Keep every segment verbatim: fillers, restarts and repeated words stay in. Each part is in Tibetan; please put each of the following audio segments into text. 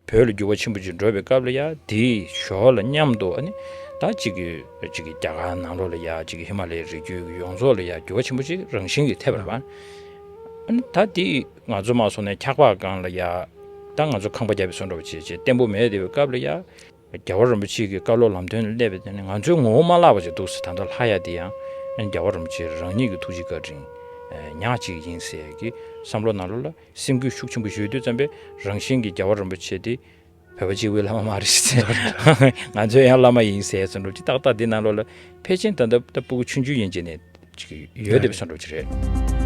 བོད་ལ་འགྱུར་བ་ཆེན་པོ་ཅིག་འགྲོ་བའི་སྐབས་ལ་ཡ་དེའི་ཞོར་ལ་མཉམ་དུ་ཨ་ནི་ད་གཅིག་གི་གཅིག་གི་རྒྱ་གར་ནང་ལོགས་ལ་ཡ་གཅིག་གི་ཧི་མ་ལ་ཡའི་རི་རྒྱུད་ཀྱི་ཡོངས་རྫོགས་ལ་ཡ་འགྱུར་བ་ཆེན་པོ་ཅིག་རང་བཞིན་གྱིས་ཐེབས་པ་རེད་པ། ཨ་ནི་ད་དེ་ང་ཚོ་མ་སོང་ནས་འཁྱག་པ་སྒང་ལ་ཡ་ད་ང་ཚོ་ཁང་པ་བརྒྱབ་པའི་བཟོ་འདྲ་བ་བྱས་བྱས་བརྟན་པོ་མེད་བསྡད་པའི་སྐབས་ལ་ཡ། རྒྱལ་བ་རིན་པོ་ཆེ་གི་བཀའ་སློབ་ལམ་སྟོན་ལ་སླེབས་པའི་དེ་ནི་ང་ཚོའི་ངོ་བོ་མ་བརླག་པ་ཅིག་འདུག་ཟེར། ད་ལྟ་ལྷ་ཡ་དེ་ཡང་རྒྱལ་བ་རིན་པོ་ཆེ་རང་ཉིད་ཀྱི་ཐུགས་རྗེ་བཀའ་དྲིན་ཉག་གཅིག་ཡིན་ཟེར་གྱི་བསམ་བློ་ནང་ལོགས་ལ་སེམས་འགུལ་ཤུགས་ཆེན་པོ་ཞིག་ཡོད་དུས་ཙམ་པས་རང་བཞིན་གྱིས་རྒྱལ་བ་རིན་པོ་ཆེ་དེ་བོད་པ་གཅིག་པུའི་བླ་མ་མ་རེད་ཟེར། ང་ཚོའི་ཡང་བླ་མ་ཡིན་ཟེར་ཙམ་འདྲ་ཅིག་ཏག་ཏག་འདི་ནང་ལོགས་ལ་ཕལ་ཆེར་ད་ལྟ་ད་སྤུ་གུ་ཆུང་ཆུང་ཡིན་གྱི་ནས། ཅིག་ཡོད་བསྡད་པའི་བཟོ་འདྲ་ཅིག་རེད།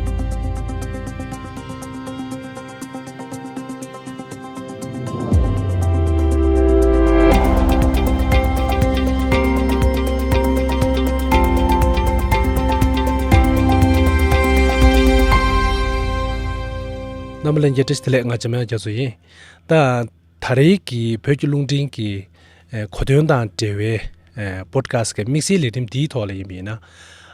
རྣམ་པ་ལྷན་རྒྱས་བཀྲ་ཤིས་བདེ་ལེགས། ང་འཇམ་དབྱངས་རྒྱ་མཚོ་ཡིན། ད། ད་རེས་ཀྱི་བོད་ཀྱི་རླུང་འཕྲིན་གྱི་ཨེ་གོ་སྟོན་དང་འབྲེལ་བའི་ཨེ་པོ་ཌི་ཁ་སི་ཊི་གི་དམིགས་བསལ་ལས་རིམ་འདིའི་ཐོག་ལ་ཡིན་པ་ཡིན་ན།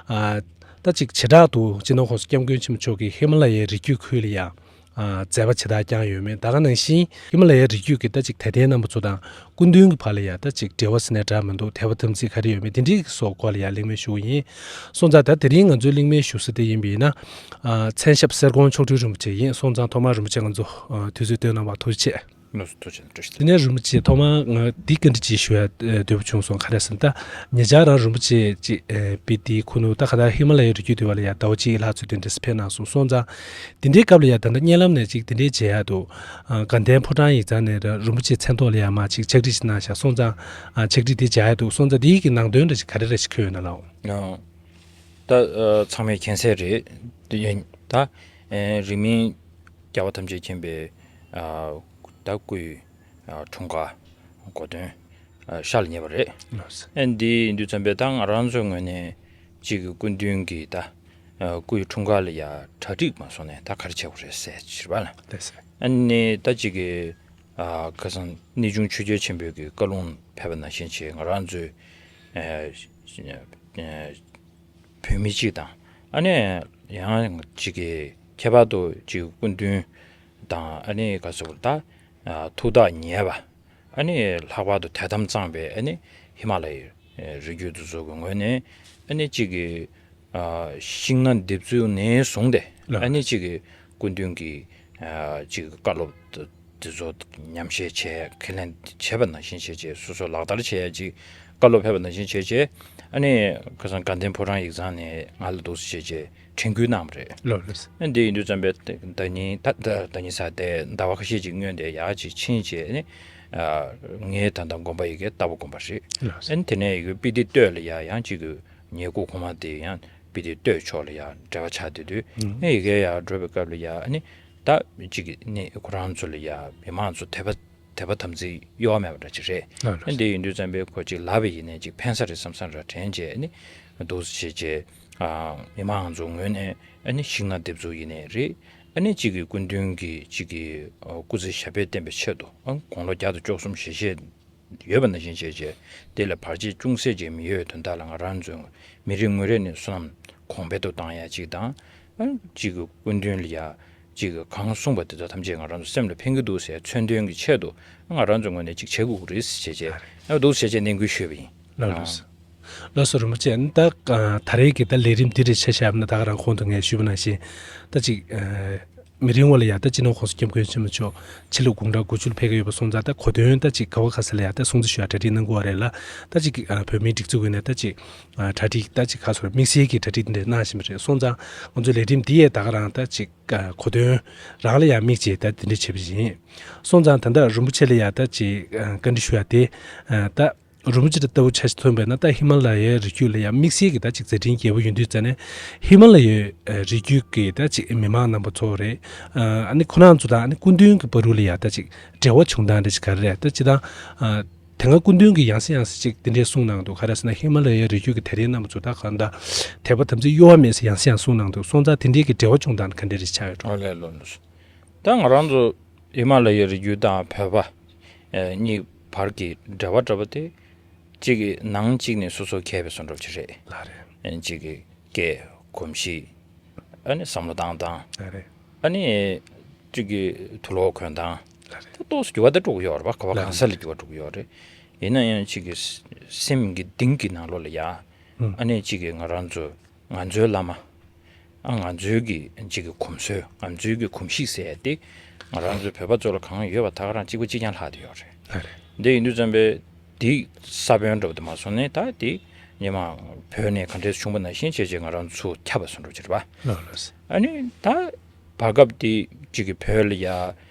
ཨ་ད་ཅིག་བྱེ་བྲག་ཏུ་སྤྱི་ནོར་༸གོང་ས་༸སྐྱབས་མགོན་ཆེན་པོ་མཆོག་གིས་ཧི་མ་ལ་ཡའི་རི་རྒྱུད་ཁུལ་ལ་ཡང་ཨ་མཛད་པ་ཇི་ལྟར་བསྐྱངས་ཡོད་མེད། ད་ག་ནང་བཞིན་ཧི་མ་ལ་ཡའི་རི་རྒྱུད་ཀྱི་ད་ཅིག་དད་ལྡན་རྣམ་པ་ཚོ་དང་སྐུ་མདུན་གྱི་བར་ལ་ཡང་ད་ཅིག་འབྲེལ་བ་ཟེར་ནའི་འདྲ་མི་འདུག་དད་པ་དམ་ཚིག་ག་རེ་ཡོད་མེད་དེ་འདྲའི་སོགས་སྐོར་ལ་ཡང་གླེང་མོལ་ཞུ་གི་ཡིན། སོང་ཙང་ད་དེ་རིང་ང་ཚོའི་གླེང་མོལ་ཞུ་ས་དེ་ཡིན་པ་ཡིན་ན། ཨ་མཚན་ཞབས་གསེར་ཀོང་མཆོག་སྤྲུལ་རིན་པོ་ཆེ་ཡིན། སོང་ཙང་ཐོག་མར་རིན་པོ་ཆེ་ང་ཚོ་ཨ་དུས་ཚོད་བཏོན་གནང་བར་ཐུགས་རྗེ་ཆེ། ལགས་སོ། ཐུགས་རྗེ་ཆེ། ཐུགས་རྗེ་ཆེ། དེ་ནས་རིན་པོ་ཆེ་ཐོག་མར་ང་འདི་བཀའ་འདྲི་ཅིག་ཞུ་ཡ་ཨེ་འདོད་པ་བྱུང་སོང་། ག་རེ་ཟེར་ན་ད་ཉེ་ཆར་རང་རིན་པོ་ཆེ་ཅིག་ཨེ་སྤི་ཏི་ཁུ་ནུ་ད་ག་ད་ཧི་མ་ལ་ཡའི་རི་རྒྱུད་དེ་བ་ལ་ཡ་ཟླ་བ་གཅིག་ལྷག་ཙམ་དེ་འདྲ་ཕེབས་གནང་སོང་། སོང་ཙང་དེ་འདྲའི་སྐབས་ལ་ཡ་ད་ལྟ་བརྙན་ལམ་ནས་ཅིག་དེ་འདྲའི་མཇལ་ཡ་འདུག་ཨ་དགའ་ལྡན་ཕོ་བྲང་ཡིག་ཚང་ནས་ར་རིན་པོ་ཆེའི་མཚན་ཐོག་ལ་ཡ་མར་ཅིག་ཕྱག་བྲིས་ཅིག་གནང་བཞག་སོང་ཙང་ཨ་ཕྱག་བྲིས་དེ་མཇལ་ཡ་འདུག་སོང་ཙང་དེའི་གི་ནང་དོན་འདྲ་ཞིག་ག་རེ་རེ་ཞིག་འཁོད་ཡོད་ན་ལགས། ད་ཨ་ཚང་མས་མཁྱེན་གསལ་རེད། དེ་ཡིན་ད་ཨེ་རིང་མིན་རྒྱལ་བ་ཐམས་ཅད་མཁྱེན་པའི་ཨ་ད་སྐུ་ཡི་ཨ་འཁྲུངས་སྐར་གོ་སྟོན་ཨ་ཤར་ལ་ཉེ་བ་རེད། ལགས་སོ། ཨེ་འདི་ཡིན་དུས་ཙམ་པས་ད་ང་རང་ཚོའི་ངོས་ནས་གཅིག་གི་སྐུ་མདུན་གྱི་ད་ཨ་སྐུ་ཡི་འཁྲུངས་སྐར་ལ་ཡ་གྲ་སྒྲིག་མ་སོང་ནས་ད་ག་རེ་བྱེད་དགོས་རེད་ཟེར་ཕྱིར་བ་ལ། ལགས་སོ། ཨ་ནི་ད་གཅིག་གི་ཨ་ཁ་སང་གནས་ཆུང་ཆོས་རྒྱལ་ཆེན་པོའི་གི་བཀའ་ལུང་ཕེབས་པ་ནང་བཞིན་བྱས་ང་རང་ཚོའི་ཨ་ཨ་བོད་མི་གཅིག་དང་ཨ་ནི་ཡང་གཅིག་གི་ཁྱད་པར་དུ་གཅིག་སྐུ་མདུན་དང་ཨ་ནི་ག་ཟེར་དགོས་ད་ཨ་ཐུགས་ཐག་ཉེ་བ་ཨ་ནི་ལྷག་པར་དུ་དད་དམ་གཙང་བའི་ཨ་ནི་ཧི་མ་ལ་ཡའི་རི་རྒྱུད་དེ་ཚོ་གི་ངོས་ནས་ཨ་ནི་གཅིག་གི་ཨ་ཤིང་ནགས་འདེབས་འཛུགས་ནས་བཟུང་སྟེ་ལགས། ཨ་ནི་གཅིག་གི་སྐུ་མདུན་གྱི་ཨ་གཅིག་གི་བཀའ་སློབ་དེ་ཚོ་ཉམས་བཞེས་བྱས་ཁས་ལེན་བྱས་པ་ནང་བཞིན་བྱས་བྱས་སོ་སོ་ལག་བསྟར་བྱས་ཡ་གཅིག་བཀའ་སློབ་ཕེབས་པ་ནང་བཞིན་བྱས་བྱས་ཨ་ནི་ཁ་སང་དགའ་ལྡན་ཕོ་བྲང་ཡིག་ཚང་ནས་ང་ལ་འདུག་སེ་བྱས་བྱས་དྲན་སྐུལ་གནང་བ་རེད། ལགས་ལགས། ཨ་འདི་ཡིན་དུས་ཙམ་པས་ད་ཉིན་ད་ད་ད་ཉིན་ས་དེ་ཟླ་བ་ཁ་ཤས་ཅིག་སྔོན་དེ་ཡག་ཅིག་ཕྱིན་བྱས་ནི་ཨ་ངའི་ད་ལྟ་དགོན་པ་ཡི་གེ་ལྟ་བ་དགོན་པ་རེད། ལགས། ཨ་ནི་དེ་ནས་ཡི་གེ་སྤི་ཏི་སྟོད་ལ་ཡ་ཡང་ཅིག་གི་ཉེ་སྐུ་གོང་མ་དེ་ཡང་སྤི་ཏི་སྟོད་ཕྱོགས་ལ་ཡ་འབྲེལ་བ་ཆགས་བསྡད་དུས་ཨ་ཡི་གེ་ཡ་འགྲོ་བའི་སྐབས་ལ་ཡ་ཨ་ནི་ད་ཅིག་གི་ནི་ཁོ་རང་ཚོ་ལ་ཡ་མི་མང་ཚོ་དད་པ་དད་པ་དམ་ཚིག་གཡོ་བ་མེད་པ་འདྲ་ཅིག་རེད། ལགས་ལགས། ཨ་འདི་ཡིན་དུས་ཙམ་པས་ཁོ་ཅིག་ལབ་པ་ཡིན་ནའི་ཅིག་ཕན་ས་རེད་བསམ་ས་འདྲ་དྲན་བྱས་ནི་འདུག་སེ་བྱས་བྱས་ཨ་མི་མང་ཚོ་ངོས་ནས་ཨ་ནི་ཤིང་ནགས་འདེབས་འཛུགས་ཡིན་ནའི་རེད། ཨ་ནི་གཅིག་གི་སྐུ་མདུན་གྱི་གཅིག་གི་ཨ་སྐུ་ཚེ་ཞབས་པད་བརྟན་པའི་ཆེད་དུ་ཨ་དགུང་ལོ་བརྒྱ་དང་བཅུ་གསུམ་ཞེ་བཞེས་ཡོད་པ་ནང་བཞིན་བྱས་བྱས་དེ་ལ་བར་ཆད་ཅུང་ཟད་ཅིག་མི་ཡོང་དོན་དག་ལ་ང་རང་ཚོའི་མི་རེ་ངོ་རེ་ནས་བསོད་ནམས་གོང་འཕེལ་དུ་བཏང་ཡ་གཅིག་དང་། ཨ་གཅིག་གི་སྐུ་མདུན་ལ་ཡ་གཅིག་གི་གང་གསུངས་པ་དེ་དག་ཐམས་ཅད་ང་རང་ཚོ་སེམས་ལ་ཕན་གྱི་འདུག་ཟེར་མཚོན་དོན་གྱི་ཆེད་དུ་ང་རང་ཚོའི་ངོས་ནས་གཅིག་བྱེད་དགོས་ཀྱི་རེད་ཟེར་བྱས་བྱས་ཨ་འདུག་ཟེར་བྱས་ནན་སྐུལ་ཞུས་པ་ཡིན། ལགས་ལགས་སོ། ལགས་སོ་རིན་པོ་ཆེ། ད་ཨ་ད་རེས་ཀྱི་ད་ལས་རིམ་འདི་རེད་ཆ་བཞག་ན་ད་ག་རང་གོང་དུ་ངས་ཞུས་པ་ནང་བཞིན་ད་ཅིག་ཨ་མི་རིང་བ་ལ་ཡ་ད་སྤྱི་ནོར་༸གོང་ས་༸སྐྱབས་མགོན་ཆེན་པོ་མཆོག་ཕྱི་ལོ་དགུང་གྲངས་དགུ་བཅུ་ལ་ཕེབས་ཀྱི་ཡོད་པ་སོང་ཙང་ད་གོ་སྟོན་ད་ཅིག་ག་བ་ག་ས་ལ་ཡ་ད་སྲུང་བརྩི་ཞུ་ཡ་གྲ་སྒྲིག་གནང་དགོས་པ་རེད་ལ། ད་ཅིག་ཨ་བོད་མིའི་སྒྲིག་འཛུགས་ངོས་ནས་ད་ཅིག་ཨ་གྲ་སྒྲིག་ད་ཅིག་ག་སོ་དམིགས་བསལ་གྱི་གྲ་སྒྲིག་འདི་འདྲ་གནང་བཞིན་པ་རེད། སོང་ཙང་ང་ཚོའི་ལས་རིམ་འདི་ཡས་ད་ག་རང་ད་ཅིག་ཨ་གོ་སྟོན་རང་ལ་ཡ་དམིགས་བྱས་ད་འདི་འདྲ་བྱེད་པ་ཡིན། སོང་ཙང་ད་ལྟ་རིན་པོ་ཆེ་ལ་ཡ་ད་ཅིག་ཨ་བཀའ་འདྲི་ཞུ་ཡ་དེ་ཨ་ད། རིན་པོ་ཆེ་ལྟ་བུ་ཆ་ཞིག་མཚོན་པས་ན་ད་ཧི་མ་ལ་ཡའི་རི་རྒྱུད་ལ་ཡང་དམིགས་བསལ་གྱི་ད་ཅིག་མཛད་འཕྲིན་རྒྱས་པོ་ཡོད་དུས་ཙ་ནས་ཧི་མ་ལ་ཡའི་ཨ་རི་རྒྱུད་ཀྱི་ད་ཅིག་མི་མང་རྣམ་པ་ཚོ་རེད། ཨ་ནི་ཁོ་རང་ཚོ་དང་ཨ་ནི་སྐུ་མདུན་གྱི་བར་དུ་ལ་ཡང་ད་ཅིག་འབྲེལ་བ་བྱུང་སྟངས་འདྲ་ཅིག་ག་རེ་རེད། ད་ཅི་ད་ཨ་དེ་སྔ་སྐུ་མདུན་གྱིས་ཡང་སེ་ཡང་སེ་ཅིག་དེ་འདྲས་གསུངས་གནང་འདུག་ག་རེ་ཟེར་ན་ཧི་མ་ལ་ཡའི་རི་རྒྱུད་ཀྱི་དད་ལྡན་རྣམ་པ་ཚོ་ད་གང་ད་དད་པ་དམ་ཚིག་གཡོ་བ་མེད་ཟེར་ཡང་སེ་ཡང་གསུངས་གནང་འདུག་སོང་ཙང་དེ་འདྲས་ཀྱི་འབྲེལ་བ་བྱུང་སྟངས་ག་འདྲས་རེ་ཆགས་ཡོད་འགྲོ། ཨོ་ལས་ལོ་ལོ། ད་ང་རང་ཚོ་ཧི་མ་ལ་ཡའི་རི་རྒྱུད་དང་བོད་པ་ཨེ་གཉིས་བར་གྱི་འབྲེལ་བ་འདྲ་བ་དེ་གཅིག་གི་ནང་གཅིག་ནས་སོ་སོ་གས་པའི་བཟོ་འདྲ་ཅིག་རེད། ལགས་རེད། ཨེ་གཅིག་གི་སྐད་གོམས་གཤིས་ཨ་ནི་བསམ་བློ་བཏང་སྟངས་ལགས་རེད། ཨ་ནི་གཅིག་གི་དུག་ལོག་གོན་སྟངས་ ད་ཏོག་ཙམ་འགྱུར་བ་ད་འགྲོ་གི་ཡོད་རེད་པ། ག་བ་གང་ས་ལ་འགྱུར་བ་འགྲོ་གི་ཡོད་རེད། ཡིན་ན་ཡང་གཅིག་གི་སེམས་ཀྱི་གཏིང་གི་ནང་ལོགས་ལ་ཡ། ཨ་ནི་གཅིག་གི་ང་རང་ཚོ་ང་ཚོའི་བླ་མ། ཨ་ང་ཚོའི་གི་གཅིག་གི་གོམས་སྲོལ། ང་ཚོའི་གི་གོམས་གཤིས་ཟེར་ཡ་དེ་ང་རང་ཚོའི་བོད་པ་ཚོ་ལ་གང་ཡོད་པ་ད་ག་རང་གཅིག་པ་གཅིག་རྐྱང་ལྷག་བསྡད་ཡོད་རེད། འདི་ཡིན་དུས་ཙམ་པས་འདི་ས་བོན་འདྲ་པོ་དེ་མ་སོང་ནས། ད་དེ་ཉི་མ་བོད་ནས་ག་འདྲས་བྱུང་པ་ནང་བཞིན་བྱས་བྱས་ང་རང་ཚོ་ཁྱབ་པ་སོང་འགྲོ་གི་རེད་པ། ཨ་ནི་ད་བར་སྐབས་དེ་གཅིག་གི་བོད་ལ་ཡ་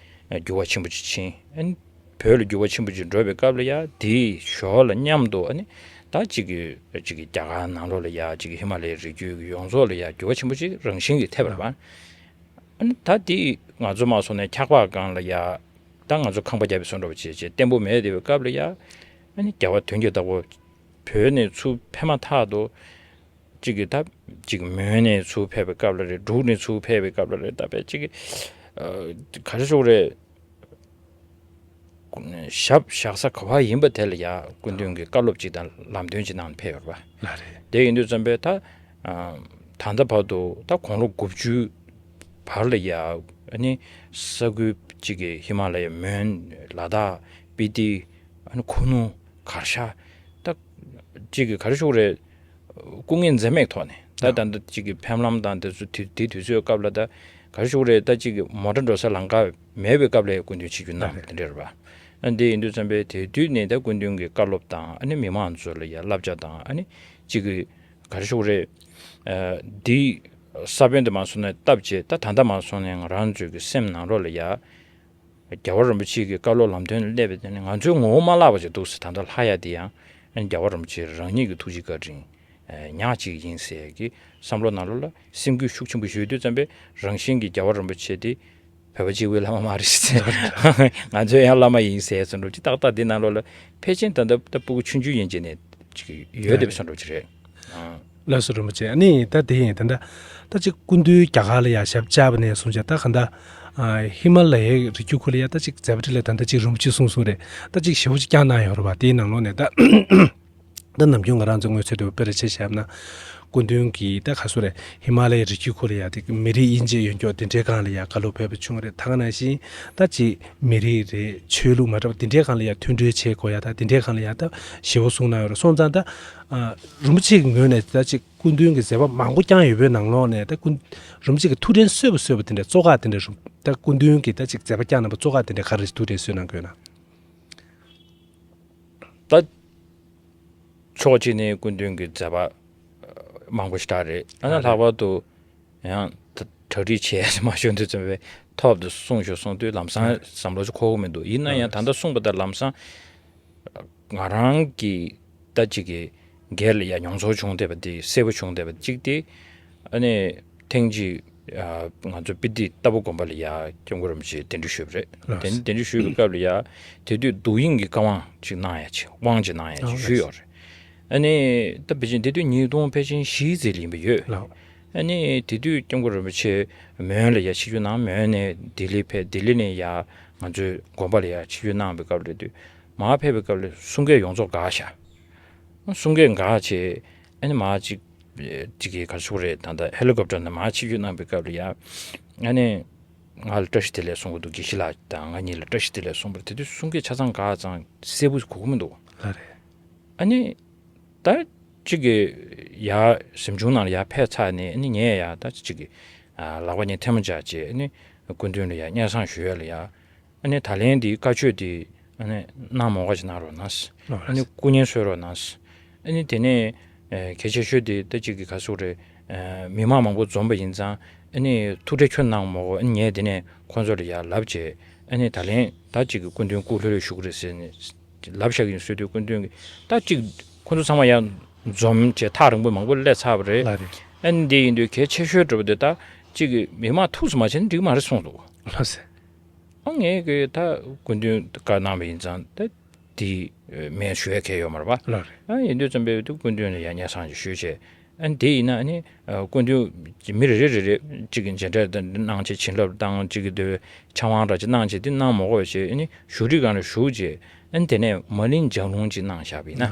འགྱུར་བ་ཆེན་པོ་ཅིག་ཕྱིན། ཨ་ནི་བོད་ལ་འགྱུར་བ་ཆེན་པོ་ཅིག་འགྲོ་བའི་སྐབས་ལ་ཡ་དེའི་ཞོར་ལ་མཉམ་དུ་ཨ་ནི་ད་གཅིག་གི་གཅིག་གི་རྒྱ་གར་ནང་ལོགས་ལ་ཡ་གཅིག་གི་ཧི་མ་ལ་ཡའི་རི་རྒྱུད་ཀྱི་ཡོངས་རྫོགས་ལ་ཡ་འགྱུར་བ་ཆེན་པོ་ཅིག་རང་བཞིན་གྱིས་ཐེབས་པ་རེད་པ། ཨ་ནི་ད་དེ་ང་ཚོ་མ་སོང་ནས་འཁྱག་པ་སྒང་ལ་ཡ། ད་ང་ཚོ་ཁང་པ་རྒྱབ་པའི་བཟོ་འདྲ་པོ་བྱས་བྱས་བརྟན་པོ་མེད་བསྡད་པའི་སྐབས་ལ་ཡ། ཨ་ནི་རྒྱལ་བ་དོན་གྱི་བདག་པོ་བོད་ནས་ཚུར་ཕེབས་མ་ཐག་ཏུ། གཅིག་གི་ད་གཅིག་མོན་ནས་ཚུར་ཕེབས་པའི་སྐབས་ལ་རེད། འབྲུག་ནས་ཚུར་ཕེབས་པའི་སྐབས་ལ་རེད། ད་དཔེ་གཅིག་གི་ཨ་ག་རེ་ཞུ་དགོས་རེད། ཞབས་བཞག་ས་ག་བ་ཡིན་པ་དེ་ལ་ཡ་སྐུ་མདུན་གྱིས་བཀའ་སློབ་ཅིག་དང་ལམ་སྟོན་ཅིག་གནང་ཕེབས་ཡོད་རེད་པ། ལགས་རེད། དེ་ཡིན་དུས་ཙམ་པས་ད་ཨ་ད་ལྟ་བར་དུ་ད་དགུང་ལོ་དགུ་བཅུ་བར་ལ་ཡ། ཨ་ནི་ས་ཁུལ་གཅིག་གི་ཧི་མ་ལ་ཡའི་མོན། ལ་དྭགས། སྤི་ཏི། ཨ་ནི་ཁུ་ནུ། གར་ཞ། ད་གཅིག་གི་ག་རེ་ཞུ་དགོས་རེད། སྐུ་ངལ་འཛེམས་མེད་ཐོག་ནས་ད། ད་ལྟ་གཅིག་གི་ཕེབས་ལམ་དང་དེ་ཚོ་དེ་དེ་དུས་ཚོད་སྐབས་ལ་ད་ག་རེ་ཞུ་དགོས་རེད། ད་གཅིག་གི་མོ་ཊ་འགྲོ་ས་ལམ་ཁ་མེད་པའི་སྐབས་ལ་སྐུ་མདུན་ཆིབས་བསྒྱུར་གནང་བ་དེ་འདྲ་རེད་པ། ཨ་འདི་ཡིན་དུས་ཙམ་པས་དེ་དུས་ནས་ད་སྐུ་མདུན་གྱི་བཀའ་སློབ་དང་། ཨ་ནི་མི་མང་ཚོ་ལ་ཡ་བསླབ་བྱ་དང་། ཨ་ནི་གཅིག་གི་ག་རེ་ཞུ་དགོས་རེད། ཨ་འདི་ས་བོན་དེ་མ་སོང་ནས་བཏབ་བྱས། ད་ད་ལྟ་མ་སོང་ནས་ང་རང་ཚོའི་གི་སེམས་ནང་ལོགས་ལ་ཡ། རྒྱལ་བ་རིན་པོ་ཆེ་གི་བཀའ་སློབ་ལམ་སྟོན་ལ་སླེབས་པའི་དེ་ནི་ང་ཚོའི་ངོ་བོ་མ་བརླག་པ་ཞིག་འདུག་ཟེར། ད་ལྟ་ལྷག་ཡ་དེ་ཡང་ཨ་ནི་རྒྱལ་བ་རིན་པོ་ཆེ་རང་ཉིད་ཀྱི་ཐུགས་རྗེ་བཀའ་དྲིན་ཨ་ཉག་གཅིག་ཡིན་ཟེར་གྱི་བསམ་བློ་ནང་ལོགས་ལ་སེམས་འགུལ་ཤུགས་ཆེན་པོ་ཞིག་ཡོད་དུས་ཙམ་པས། རང་བཞིན་གྱིས་རྒྱལ་བ་རིན་པོ་ཆེ་དེ་བོད་པ་གཅིག་པུའི་བླ་མ་མ་རེད་ཟེར། ང་ཚོའི་ཡང་བླ་མ་ཡིན་ཟེར་བསམ་འགྲོ་ཅིག་ཏག་ཏག་འདི་ནང་ལོགས་ལ་ཕལ་ཆེར་ད་ལྟ་ད་སྤུ་གུ་ཆུང་ཆུང་ཡན་ཆད་ནས་ཅིག་ཡོད་བསྡད་པའི་བསམ་འགྲོ་ཅིག་རེད། ཨ། ལགས་སོ་རིན་པོ་ཆེ། ཨ་ནི་ད་དེ་ཡིན། ད་ད་ད་ཅིག་སྐུ་མདུན་རྒྱ་གར་ལ་ཡ་ཞབས་བཅགས་པ་ནས་བཟུང་བྱས། ད་ག་འདྲ་ཨ་ཧི་མ་ལ་ཡའི་རི་རྒྱུད་ཁུལ་ལ་ཡ་ད་ཅིག་མཛད་པ་འཕྲིན་ལས་ད་ད་ཅིག་རིན་པོ་ཆེ་གསུངས་གསུངས་རེད། ད་ཅིག་ཞེ་པོ་ཅིག་བསྐྱངས་གནང་ཡོད་རེད་པ། དེའི་ནང་ལོགས་ནས་ད་ད་ནམ་རྒྱུན་ང་རང་ཚོ་མངོན་ཚོད་དུ་དཔེར་བྱས་བཤད་ན། སྐུ་མདུན་གྱིས་ད་ག་ཚོད་རེད། ཧི་མ་ལ་ཡའི་རི་རྒྱུད་ཁུལ་ལ་ཡ་དེ་མི་རིགས་དབྱེ་འབྱེད་ཡོད་མཁན་དེ་འདྲའི་སྒང་ལ་ཡ་བཀའ་སློབ་ཕེབས་པ་བྱུང་རེད། ད་ག་ནང་བཞིན་ད་ཅིག་མི་རིགས་རེད། ཆོས་ལུགས་མ་འདྲ་བ་དེ་འདྲའི་སྒང་ལ་ཡ་མཐུན་སྒྲིལ་བྱེད་དགོས་ཡ། ད་དེ་འདྲའི་སྒང་ལ་ཡ་ད་ཞེ་པོ་གསུངས་གནང་ཡོད་རེད། སོང་ཙང་ད་ཨ་རིན་པོ་ཆེ་གི་ངོས་ནས་ད་ཅིག་སྐུ་མདུན་གྱི་མཛད་པ་མང་པོ་བསྐྱངས་ཡོད་པའི་ནང་ལོགས་ནས། ད་སྐུ་རིན་པོ་ཆེ་གི་ཐུགས་དྲན་གསོས་པ་གསོས་པ་དེ་འདྲ་གཙོ་ཁག་དེ་འདྲ་རུ། ད་སྐུ་མདུན་གྱིས་ད་ཅིག་མཛད་པ་བསྐྱངས་གནང་བ་གཙོ་ཁག་དེ་འདྲ་ག་རེ་ཐུགས་དྲན་གསོས་གནང་དགོས་ན། ད་ཕྱོགས་གཅིག་ནས་སྐུ་མདུན་གྱི་མཛད་པ་མང་པོ་ཞེ་དྲག་རེད། ཨ་ནི་ལྷག་པར་དུ་ཡང་ད་གྲ་སྒྲིག་བྱས་མ་ཞུ་དུས་ཙམ་པའི་ཐོག་ཏུ་གསུངས་ཞུ་གསུངས་དུས་ལམ་སང་བསམ་བློ་ཞིག་འཁོར་གྱི་མི་འདུག་ཡིན་ན་ཡང་ད་ལྟ་གསུངས་པ་ལྟར་ལམ་སང་ང་རང་གི་ད་ཅིག་གི་སྒེར་ལ་ཡ་མྱོང་ཚོར་བྱུང་བསྡད་པ་དེ། གསལ་པོ་བྱུང་བསྡད་པ་གཅིག་དེ། ཨ་ནི་ཐེངས་གཅིག་ཨ་ང་ཚོ་སྤི་ཏི་རྟ་ཕོ་དགོན་པ་ལ་ཡ་སྐྱབས་མགོན་རིན་པོ་ཆེ་གདན་འདྲེན་ཞུས་པ་རེད། ལགས། དེ་ནས་གདན་འདྲེན་ཞུས་པའི་སྐབས་ལ་ཡ་དེ་དུས་བསྡུ་དབྱིངས་ཀྱི་བཀའ་དབང་ཅིག་གནང་ཡ་ཅིག་དབང་ཅིག་གནང་ཡ་ཅིག་ཞུས་ཡོད་རེད། ཨ་ནི་ད་ཕལ་ཆེར་དེ་དུས་ཉིས་སྟོང་ཕལ་ཆེར་བཞི་ཙམ་ལ་ཡིན་པ་ཡོད། ལགས། ཨ་ནི་དེ་དུས་སྐྱབས་མགོན་རིན་པོ་ཆེ་མོན་ལ་ཡ་ཆིབས་བསྒྱུར་གནང་། མོན་ནས་ལྡི་ལི་ཕེབས། ལྡི་ལི་ནས་ཡ་ང་ཚོའི་དགོན་པ་ལ་ཡ་ཆིབས་བསྒྱུར་གནང་བའི་སྐབས་རེད་དུས། མར་ཕེབས་པའི་སྐབས་ལ་གསུང་སྐད་ཡོངས་རྫོགས་འགག་ཤག་གསུང་སྐད་འགག་བྱས། ཨ་ནི་མར་ཅིག་ཅིག་གི་ག་རེ་ཞུ་དགོས་རེད། ད་ལྟ་ཧེ་ལི་ཀོབ་ཊར་ནས་མར་ཆིབས་བསྒྱུར་གནང་བའི་སྐབས་ལ་ཡ། ཨ་ནི་ང་ལ་བཀྲ་ཤིས་བདེ་ལེགས་གསུང་གི་འདུག་དགེ་བཤེས་ལགས་དང་ང་གཉིས་ལ་བཀྲ་ཤིས་བདེ་ལེགས་གསུངས་པ་རེད། དེ་དུས་གསུང་སྐད་ཆ་ཚང་འགག་ཙང་གསལ་པོ་གོ་གི་མི་འདུག་ལགས་རེད། ཨ་ནི་ད་ཅིག་གི་ཡར་གཟིམ་ཆུང་ནང་ལ་ཡར་ཕེབས་ཚར་ནས། ཨ་ནི་ངས་ཡ་ད་ཅིག་གི་ཨ་ལག་པ་གཉིས་ཐལ་མོ་སྦྱར་བྱས། ཨ་ནི་སྐུ་མདུན་ལ་ཡ་སྙན་སེང་ཞུ་ཡ་ལ་ཡ། ཨ་ནི་ད་ལན་འདི་བཀའ་ཆོས་འདི་ཨ་ནི་གནང་མོས་པ་ཞིག་གནང་རོགས་གནང་། ཨ་ནི་སྐུ་བརྙན་བཟོ་རོགས་གནང་། ཨ་ནི་དེ་ནས་ཨ་གལ་ཆེ་ཤོས་དེ་ད་ཅིག་གི་ག་རེ་ཞུ་དགོས་རེད། ཨ་མི་མང་མང་པོ་འཛོམས་པ་ཡིན་ཙང་། ཨ་ནི་ཐུགས་ཁྲལ་ཁྱོན་གནང་མོས། ཨ་ནི་ངས་དེ་ནས་ཁོང་ཚོ་ལ་ཡ་ལབ་བྱས། ཨ་ནི་ད་ལན་ད་ཅིག་གི་སྐུ་མདུན་སྐུ་ལྷོད་ལྷོད་བཞུགས་རེད་ཟེར་ནས་ལབ་བཞག་གི་ཡིན་ཟེར་དུས། སྐུ་མདུན་གྱིས་ད་ཅིག་ཁོང་ཚོ་ཚང་མ་ཡར་འཛོམས་བྱས་ཐག་རིང་པོ་མང་པོ་སླེབས་ཚར་བ་རེད། ལགས་རེད། ཨ་ནི་འདི་ཡིན་དུས་གལ་ཆེ་ཤོས་འདྲ་པོ་དེ་ད་ཅིག་གི་མི་མང་ཐུགས་སུ་མ་ཆུད་ན་འགྲིག་མ་རེད་གསུངས་འདུག་ལགས་སེ། ཨ་ངས་གི་ད་སྐུ་མདུན་བཀའ་གནང་བ་ཡིན་ཙང་ད་དེ་མེད་ཞུ་ཡ་གལ་ཡོད་མ་རེད་པ། ལགས་རེད། ཨ་ཡིན་དུས་ཙམ་པའི་དུ་སྐུ་མདུན་ལ་ཡ་སྙན་སེང་ཞིག་ཞུས་བྱས། ཨ་དེ་ཡིན་ན་ཨ་ནི་སྐུ་མདུན་མི་རེ་རེ་རེ་རེ་གཅིག་གི་མཇལ་འཕྲད་གནང་བྱས། བྱིན་རླབས་བཏང་། གཅིག་གི་དུ་ཕྱག་དབང་འདྲ་ཅིག་གནང་བྱས། དེ་གནང་མ་དགོས་བྱས། ཨ་ནི་བཞུགས་ཁྲི་སྒང་ལ་བཞུགས་བྱས། ཨ་ནི་དེ་ནས་མ་ཎི་ལྗགས་ལུང་ཅིག་གནང་བཞག་པ་ཡིན་ན།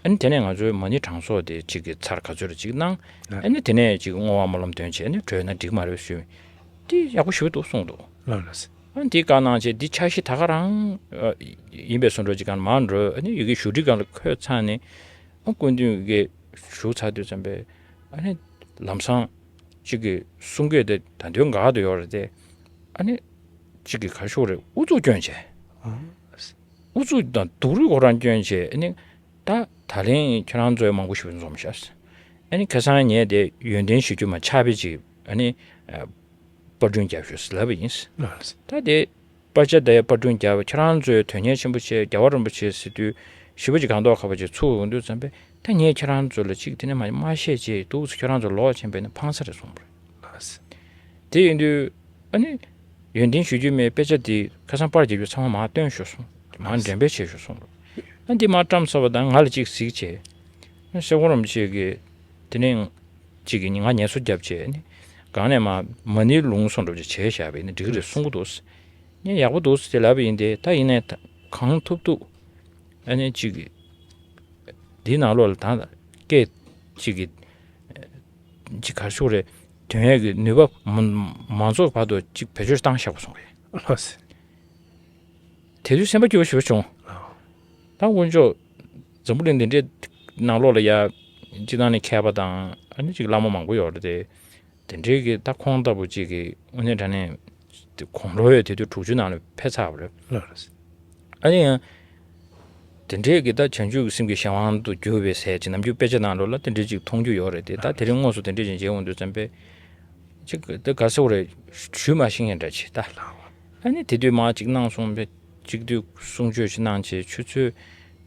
ཨ་ནི་དེ་ནས་ང་ཚོའི་མ་ཎི་གྲངས་གསོག་དེ་གཅིག་གི་ཚར་ག་ཚོད་རེ་ཅིག་གནང་། ཨ་ནི་དེ་ནས་ཅིག་བསྔོ་བ་སྨོན་ལམ་འདོན་བྱས་ནས་གྲོལ་ན་འགྲིག་མ་རེད་ཞུས། དེ་ཡག་པོ་ཞེ་པོ་འདུག་གསུངས་འདུག་ལགས་ལགས། ཨ་འདི་བཀའ་གནང་བྱས་འདི་འཆར་གཞི་ད་ག་རང་ཨ་ཡིན་པའི་བཟོ་འདྲ་ཅིག་གང་མ་འགྲོ། ཨ་ནི་ཡི་གེ་ཞུ་སྒྲིག་སྒང་ལ་འཁོད་ཚར་ནས་ཨ་སྐུ་མདུན་གྱི་ཞུ་ཚར་དུས་ཙམ་པས་ཨ་ནི་ལམ་སང་གཅིག་གི་གསུང་སྐད་དེ་ད་དུང་འགག་ཏུ་ཡོད་རེད་དེ། ཨ་ནི་གཅིག་གི་ག་ཤོག་རེད། ཨུ་ཚུགས་སྐྱོན་བྱས། ཨུ་ཚུགས་དང་སྡུག་རུས་ཁོ་རང་སྐྱོན་བྱས། ཨ་ནི་ད་ད་ལན་ཁྱེད་རང་ཚོས་མང་པོ་ཞིག་འཛོམས་ཤག་ཨ་ནི་ཁ་སང་ངས་དེ་ཡོན་ཏན་ཞུ་རྒྱུ་མ་ཆགས་པའི་ཅིག་ཨ་ནི་པར་སྐྲུན་རྒྱབ་ཤོག་ཟེར་ལབ་པ་ཡིན། ད་དེ་པར་ཆས་དེ་པར་སྐྲུན་རྒྱབ། ཁྱེད་རང་ཚོའི་དོན་གཉེར་ཆེན་པོ་བྱས། རྒྱལ་བ་རིན་པོ་ཆེ་ཟེར་དུས་ཞི་བ་ཅིག་གང་ཐོག་ཁ་པ་ཅིག་ཚུགས་ཡོང་དུས་ཙམ་པས། ད་ངས་ཁྱེད་རང་ཚོ་ལ་ཅིག་དེ་ནས་མ་མ་བཤད་ཅེས་འདུག་ཟེར། ཁྱེད་རང་ཚོ་ལོག་ཕྱིན་པས་ན་ཕངས་ས་རེད་གསུངས་པ་རེད། དེ་ཡིན་དུས་ཨ་ནི་ཡོན་ཏན་ཞུ་རྒྱུ་མེད། དཔེ་ཆ་དེ་ཁ་སང་པར་རྒྱབ་རྒྱུ་ཚང་མ་མར་སྟོན་ཤོག་གསུངས། མར་འགྲེམས་སྤེལ་བྱེད་ཤོག་གསུངས། ཨ་འདི་མར་བཀྲམ་ཚར་བ་དང་ང་ལ་ཅིག་གཟིགས་བྱས། ཨ་སེ་གོ་རིན་པོ་ཆེ་གིས་དེ་ནས་ཅིག་གིས་ང་ངལ་གསོ་རྒྱབ་བྱས་ནི་སྒང་ནས་མ་མ་ཎི་ལུང་གསུངས་འགྲོ་བྱས་བྱས་བཞག་པས་ནི་འགྲིག་གི་རེད་གསུང་གི་འདུག་ངས་ཡག་པོ་འདུག་ཟེར་ལབ་པ་ཡིན་ཏེ། ད་ཡིན་ནའི་ད་གང་ཐུབ་ཐུབ་ཨ་ནི་ཅིག་གིས་འདིའི་ནང་ལོགས་ལ་ད་སྐད་ཅིག་གིས་ཅིག་གར་ཤོག་རེད། དོན་ཡས་ཀྱི་ནུས་པ་མ་མ་རྫོགས་བར་དུ་ཅིག་བེད་སྤྱོད་བཏང་བཞག་པ་སོང་རེད། ལགས་སེ། དེ་དུས་སེམས་པ་སྐྱོ་བོ་ཞེ་པོ་བྱུང་། ད་དཀོན་མཆོག་འཛམ་བུ་གླིང་འདི་འདྲའི་ནང་ལོགས་ལ་ཡ་སྤྱི་བཏང་ནས་མཁས་པ་དང་ཨ་ནི་ཅིག་བླ་མ་མང་པོ་ཡོད་རེད་དེ། དེ་འདྲའི་གི་ད་ཁོང་ལྟ་བུ་ཅིག་གི་དངོས་གནས་དྲང་གནས་དགུང་ལོ་ཡོད། དེ་དུས་དྲུག་ཅུ་ནང་ལ་ཕེབས་ཚར་བ་རེད། ལགས་རེད། ཨ་ནི་ཡང་དེ་འདྲའི་གི་ད་བྱང་ཆུབ་ཀྱི་སེམས་ཀྱི་གཞན་དབང་དུ་གྱུར་པའི་ཟས་ཅིག་ནམ་རྒྱུན་དཔེ་ཆ་ནང་ལོགས་ལ་དེ་འདྲའི་ཅིག་མཐོང་རྒྱུ་ཡོད་རེད་དེ། ད་དེ་རིང་དངོས་སུ་དེ་འདྲའི་ཅིག་མཇལ་འོང་དུས་ཙམ་པས་ཅིག་དེ་ག་ཟེར་བ་རེད། ཞུས་མ་ཤེས་མཁན་འདྲ་ཅིག་ད། ཨ་ནི་དེ་དུས་མར་ཅིག་གནང་སོང་པས། གཅིག་དུས་གསུང་ཆོས་ཅིག་གནང་བྱས་ཆུ་ཚོད་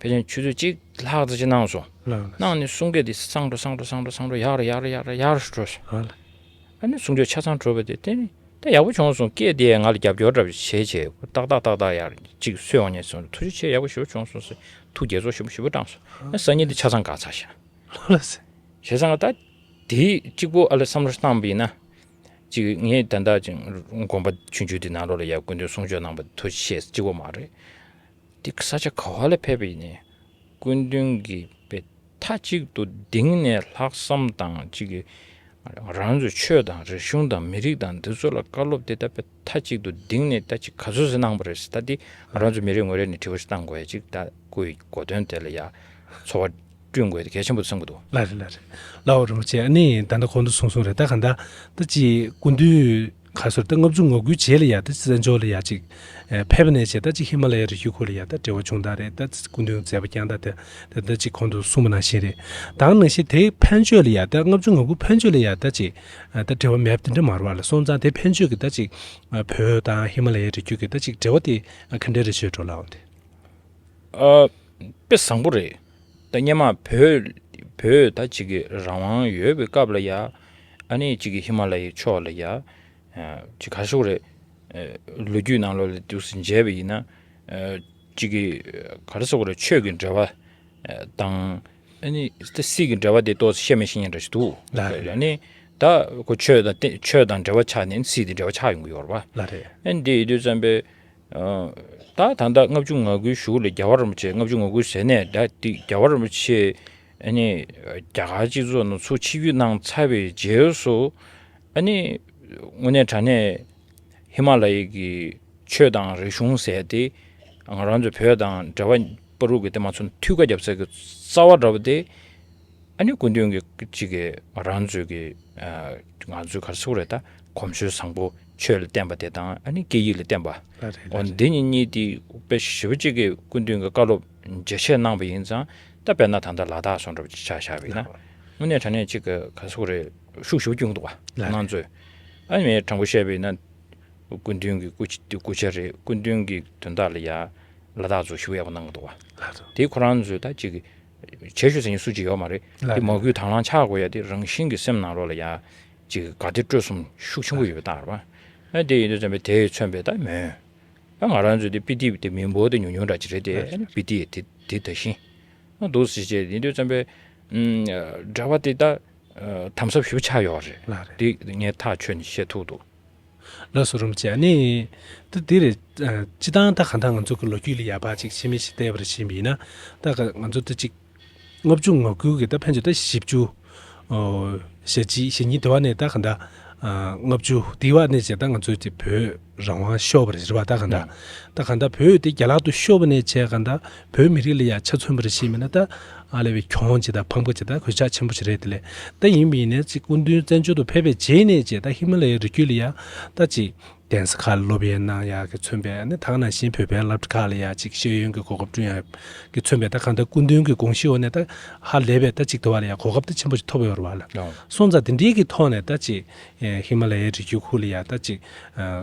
ཕལ་ཆེར་ཆུ་ཚོད་གཅིག་ལྷག་ཙམ་ཅིག་གནང་སོང་། ལགས། གནང་ནས་གསུང་སྐད་དེ་སང་འགྲོ་སང་འགྲོ་སང་འགྲོ་སང་འགྲོ་ཡག་རུ་ཡག་རུ་ཡག་རུ་ཡག་རུ་འགྲོ་སོང་། ཨ་ལ། ཨ་ནི་གསུང་ཆོས་ཆ་ཚང་གྲུབ་པ་དེ་དེ་ནི་ད་ཡག་པོ་བྱུང་སོང་། སྐད་དེ་ང་ལ་རྒྱབ་སྐྱོར་འདྲ་བྱས་བྱས་ཏག་ཏག་ཏག་ཏག་ཡག་ཅིག་གསོས་འོང་ཉེན་སོང་། ཐུགས་རྗེ་ཆེ། ཡག་པོ་ཞེ་པོ་བྱུང་སོང་ཟེར་ཐུགས་དགྱེས་ཚོར་ཞེ་པོ་ཞེ་པོ་བཏང་སོང་། ཨ་སང་ཉིན་དེ་ཆ་ཚང་འགག་ཚར་ཤག་ལགས་སེ། བྱས་ཙང་ད་དེ་གཅིག་པོ་ཨ་ལ་བསམ་བློ་བཏང་པ་ཡིན་ན། ཅིག་ངས་ད་ལྟ་ཅིག་དགོན་པ་ཆུང་ཆུང་དེ་ནང་ལོགས་ལ་ཡ་སྐུ་མདུན་གསུང་ཆོས་གནང་པ་ཐུགས་རྗེ་ཆེ་གཅིག་པོ་མ་རེད། དེ་ས་ཆ་ག་བ་ལ་ཕེབས་པ་ཡིན་ནའི་སྐུ་མདུན་གྱིས་དཔེ་མཐའ་གཅིག་ཏུ་གཏིང་ནས་ལྷག་བསམ་དང་གཅིག་གི་རང་ཚོའི་ཆོས་དང་རིག་གཞུང་དང་མི་རིགས་དང་འདི་ཚོ་ལ་བཀའ་སློབ་དེ་ད་དཔེ་མཐའ་གཅིག་ཏུ་གཏིང་ནས་ད་ཅིག་ག་ཚོད་ཟིན་གནང་པ་རེད་ཟེར། ད་འདི་ང་རང་ཚོ་མི་རེ་ངོ་རེ་ནས་དྲི་བ་ཞིག་བཏང་དགོས་ཡ་ཅིག་ད་སྐུའི་གོ་སྟོན་དེ་ལ་ཡ་འཚོ་བ་བསྐྲུན་དགོས་དེ་གལ་ཆེན་པོ་བསམ་གྱི་འདུག་ལགས་རེད། ལགས་རེད། ལགས་འོ་རིན་པོ་ཆེ། ཨ་ནི་ད་ལྟ་གོང་དུ་གསུངས་སོང་རེད། ད་ག་ད་ད་ཅི་སྐུ་མདུན་ག་སོར་ད་ལྔ་བཅུ་ང་དགུའི་རྗེས་ལ་ཡ་ད་བཙན་བྱོལ་ལ་ཡ་ཅིག་ཨེ་ཕེབས་ནས་བྱས་ད་ཅི་ཧི་མ་ལ་ཡའི་རི་རྒྱུད་ཁུལ་ལ་ཡ་ད་འབྲེལ་བ་བྱུང་ད་རེད། ད་སྐུ་མདུན་མཛད་པ་བསྐྱངས་ད་དེ་ད་ད་ཅི་གོང་དུ་གསུངས་པ་ནང་བཞིན་རེད། ད་ནང་བཞིན་དེ་ཕན་ཆོད་ལ་ཡ་ད་ལྔ་བཅུ་ང་དགུ་ཕན་ཆོད་ལ་ཡ་ད་ཅི་ཨ་ད་འབྲེལ་བ་མེད་པ་དེ་འདྲ་མ་རེད་པ་ལ། སོང་ཙང་དེ་ཕན་ཆོད་ཀྱི་ད་ཅི་ཨ་བོད་དང་ཧི་མ་ལ་ཡའི་རི་རྒྱུད་ཀྱི་ད་ཅིག་འབྲེལ་བ་དེ་ག་འདྲ་རེད་ཞུས་འགྲོ་ལ་འོང་དེ། ཨ། དཔེ་བཟང་པོ་རེད། ད་སྔོན་མ་བོད་བོད་ད་ཅིག་གི་རང་དབང་ཡོད་པའི་སྐབས་ལ་ཡ། ཨ་ནི་ཅིག་གི་ཧི་མ་ལ་ཡའི་ཕྱོགས་ལ་ཡ། ཨ་ཅིག་ག་རེ་ཟེར་དགོས་རེད། ཨ་ལོ་རྒྱུས་ནང་ལོགས་ལ་འདུག་སེ་མཇལ་བ་ཡིན་ན། ཨ་ཅིག་གི་ག་རེ་ཟེར་དགོས་རེད། ཆོས་ཀྱི་འབྲེལ་བ་ཨ་དང་། ཨ་ནི་ད་སྲིད་ཀྱི་འབྲེལ་བ་དེ་ཏོག་ཙམ་བཤད་མི་ཤེས་མཁན་འདྲ་ཞིག་འདུག་ལགས་རེད། ཨ་ནི་ད་ཁོ་ཆོས་དང་ཆོས་དང་འབྲེལ་བ་ཆགས་ནས་སྲིད་དེ་འབྲེལ་བ་ཆགས་ཡོང་གི་ཡོད་རེད་པ། ལགས་རེད། ཨ་ནི་དེ་ཡིན་དུས་ཙམ་པའི། ཨ་ད་ད་ལྟ་ལྔ་བཅུ་ང་དགུའི་གཞུག་ལ་རྒྱལ་བ་རིན་པོ་ཆེ། ལྔ་བཅུ་ང་དགུ་ཟེར་ནས་ད་དེ་རྒྱལ་བ་རིན་པོ་ཆེ་ཨ་ནི་རྒྱ་གར་སྤྱི་ཚོགས་ནང་ཚུར་ཆིབས་བསྒྱུར་གནང་ཚར་བའི་རྗེས་སུ། ཨ་ནི་དངོས་གནས་དྲང་གནས་ཧི་མ་ལ་ཡའི་གི་ཆོས་དང་རིག་གཞུང་ཟེར་དེ་ང་རང་ཚོ་བོད་དང་འབྲེལ་བ་བར་དུ་གི་དེ་མ་ཚུན་མཐུད་ཁ་རྒྱབ་ས་གི་རྩ་བ་འདྲ་བོ་དེ། ཨ་ནི་སྐུ་མདུན་གྱི་གཅིག་གི་ང་རང་ཚོའི་གི་ཨ་ང་ཚོའི་ག་རེ་ཟེར་དགོས་རེད། ད་གོམས་སྲོལ་བཟང་པོ་ཆོས་ལ་བརྟེན་པ་དེ་དང་། ཨ་ནི་སྐད་ཡིག་ལ་བརྟེན་པ། ལགས་རེད། འོ་ལགས་རེད། འདི་གཉིས་གཉིས་དེ་དཔེ་ཞེ་པོ་གཅིག་གི་སྐུ་མདུན་གྱི་བཀའ་སློབ་འཇལ་བཤད་གནང་པ་ཡིན་ཙང་། ད་དཔེར་ན་ད་ལྟ་ལ་དྭགས་སོང་འདྲ་བོ་ཅིག་ཆ་བཞག་པ་ཡིན་ན། ལགས། དངོས་གནས་དྲང་གནས་གཅིག་གི་ག་རེ་ཟེར་དགོས་རེད། ཤུགས་ཞེ་པོ་སྐྱོན་འདུག་བ། ལགས་རེད། ང་ཚོས་ཨ་ནི་དྲང་པོ་བཤད་པ་ཡིན་ན། སྐུ་མདུན་གྱི་སྐུ་སྐུ་ཕྱྭ་རེད། སྐུ་མདུན་གྱི་དོན་དག་ལ་ཡ་ལ་དྭགས་ཚོ་ཞེ་པོ་ཡག་པོ་གནང་གི་འདུག་བ། ལགས་སོ། དེ་ཁོ་རང་ཚོས་ད་ཅིག་བྱེད་ཤོག་ཟེར་མཁན་སུ་ཅིག་ཡོད་མ་རེད། ལགས་རེད། དེ་མ་བསྐུལ་དང་བླངས་ཆགས་དགོས་ཡ་དེ་རང་བཞིན་གྱི་སེམས་ནང་ལོགས་ལ་ཡ་ཅིག་དགའ་བདེ་སྤྲོ་གསུམ་ཤུགས་ཆེན་པོ་ཡོད་པའི་རྟགས་རེད་བ། ཨ་དེ་ཡིན་དུས་ཙམ་པས་དེས་མཚོན་པའི་ད་མོས། ཨ་ང་རང་ཚོས་དེ་པི་ཏི་དེ་མི་འབོར་དེ་ཉུང་ཉུང་འདྲ་ཅིག་རེད་དེ། ལགས་རེད། ཨ་ནི་པི་ཏི་དེ་དེ་ད་བཞིན་ཨ་འདུག་ཟེར་བྱས་ཡིན་དུས་ཙམ་པས། ཨ་འབྲེལ་བ་དེ་ད་དམ་ཟབ་ཞེ་པོ་ཆགས་ཡོད་རེད། ལགས་རེད། དེ་ངས་ཐག་ཆོད་ནས་བཤད་ཐུབ་འདུག་ལགས་སོ། རིན་པོ་ཆེ། ཨ་ནི་ད་འདི་རེད། ཨ་སྤྱི་བཏང་ད་གང་ལྟར་ང་ཚོ་གི་ལོ་རྒྱུས་ལ་ཡ་ཕར་ཅིག་ཕྱི་མིག་ཅིག་བལྟས་པར་ཕྱིན་པ་ཡིན་ན། ད་ག་ང་ཚོ་ད་ཅིག་ལྔ་བཅུ་ང་དགུ་གི་ད་ཕན་ཆད་ད་བཞི་བཅུ། ཨོ་ཞེ་གཅིག་ཞེ་གཉིས་དེ་བ་ནས་ད་གང་ལྟར་ ལྔ་བཅུ་དེ་བ་ནས་བྱས་ད་ང་ཚོའི་དེ་བོད་རང་དབང་ཤོར་བ་རེད་བ། ད་ག་འདྲ་ད་ག་འདྲ་བོད་དེ་རྒྱ་ལག་ཏུ་ཤོར་བ་ནས་བྱས་ག་འདྲ་བོད་མི་རིགས་ལ་ཡ་ཆ་མཚོན་པ་རེད་ཤེས་མིན་ན། ད་ཨ་ལས་བའི་གྱོང་ཅིག་དང་ཕམ་ཁ་ཅིག་ད་གོད་ཆག་ཆེན་པོ་ཞིག་རེད། དེ་ལས་ད་ཡིན་པ་ཡིན་ནའི་ཅིག་སྐུ་མདུན་བཙན་བྱོལ་དུ་ཕེབས་པའི་རྗེས་ནས་བྱས་ད་ཧི་མ་ལ་ཡའི་རི་རྒྱུད་ལ་ཡ་ད་ཅིག་གདན་ས་ཁག་ལ་སློབ་ཡོན་གནང་ཡག་གི་མཚོན་པའི་ཨ་ནི་ད་ག་ནང་བཞིན་བོད་པའི་སློབ་གྲྭ་ཁག་ལ་ཡ་ཅིག་ཤེས་ཡོན་གྱི་གོ་སྐབས་བསྐྲུན་ཡག་གི་མཚོན་པའི་ད་གང་ལྟར་སྐུ་མདུན་གྱི་དགོངས་གཞི་འོག་ནས་ད་ཧ་ལས་པའི་ད་ཅིག་དུ་བ་ལ་ཡ་གོ་སྐབས་ད་ཆེན་པོ་ཞིག་ཐོབ་ཡོད་རེད་བ་ལ། ཨོ། སོང་ཙང་དེ་འདྲའི་གི་ཐོག་ནས་ད་ཅིག་ཧི་མ་ལ་ཡའི་རི་རྒྱུད་ཁུལ་ལ་ཡ་ད་ཅིག་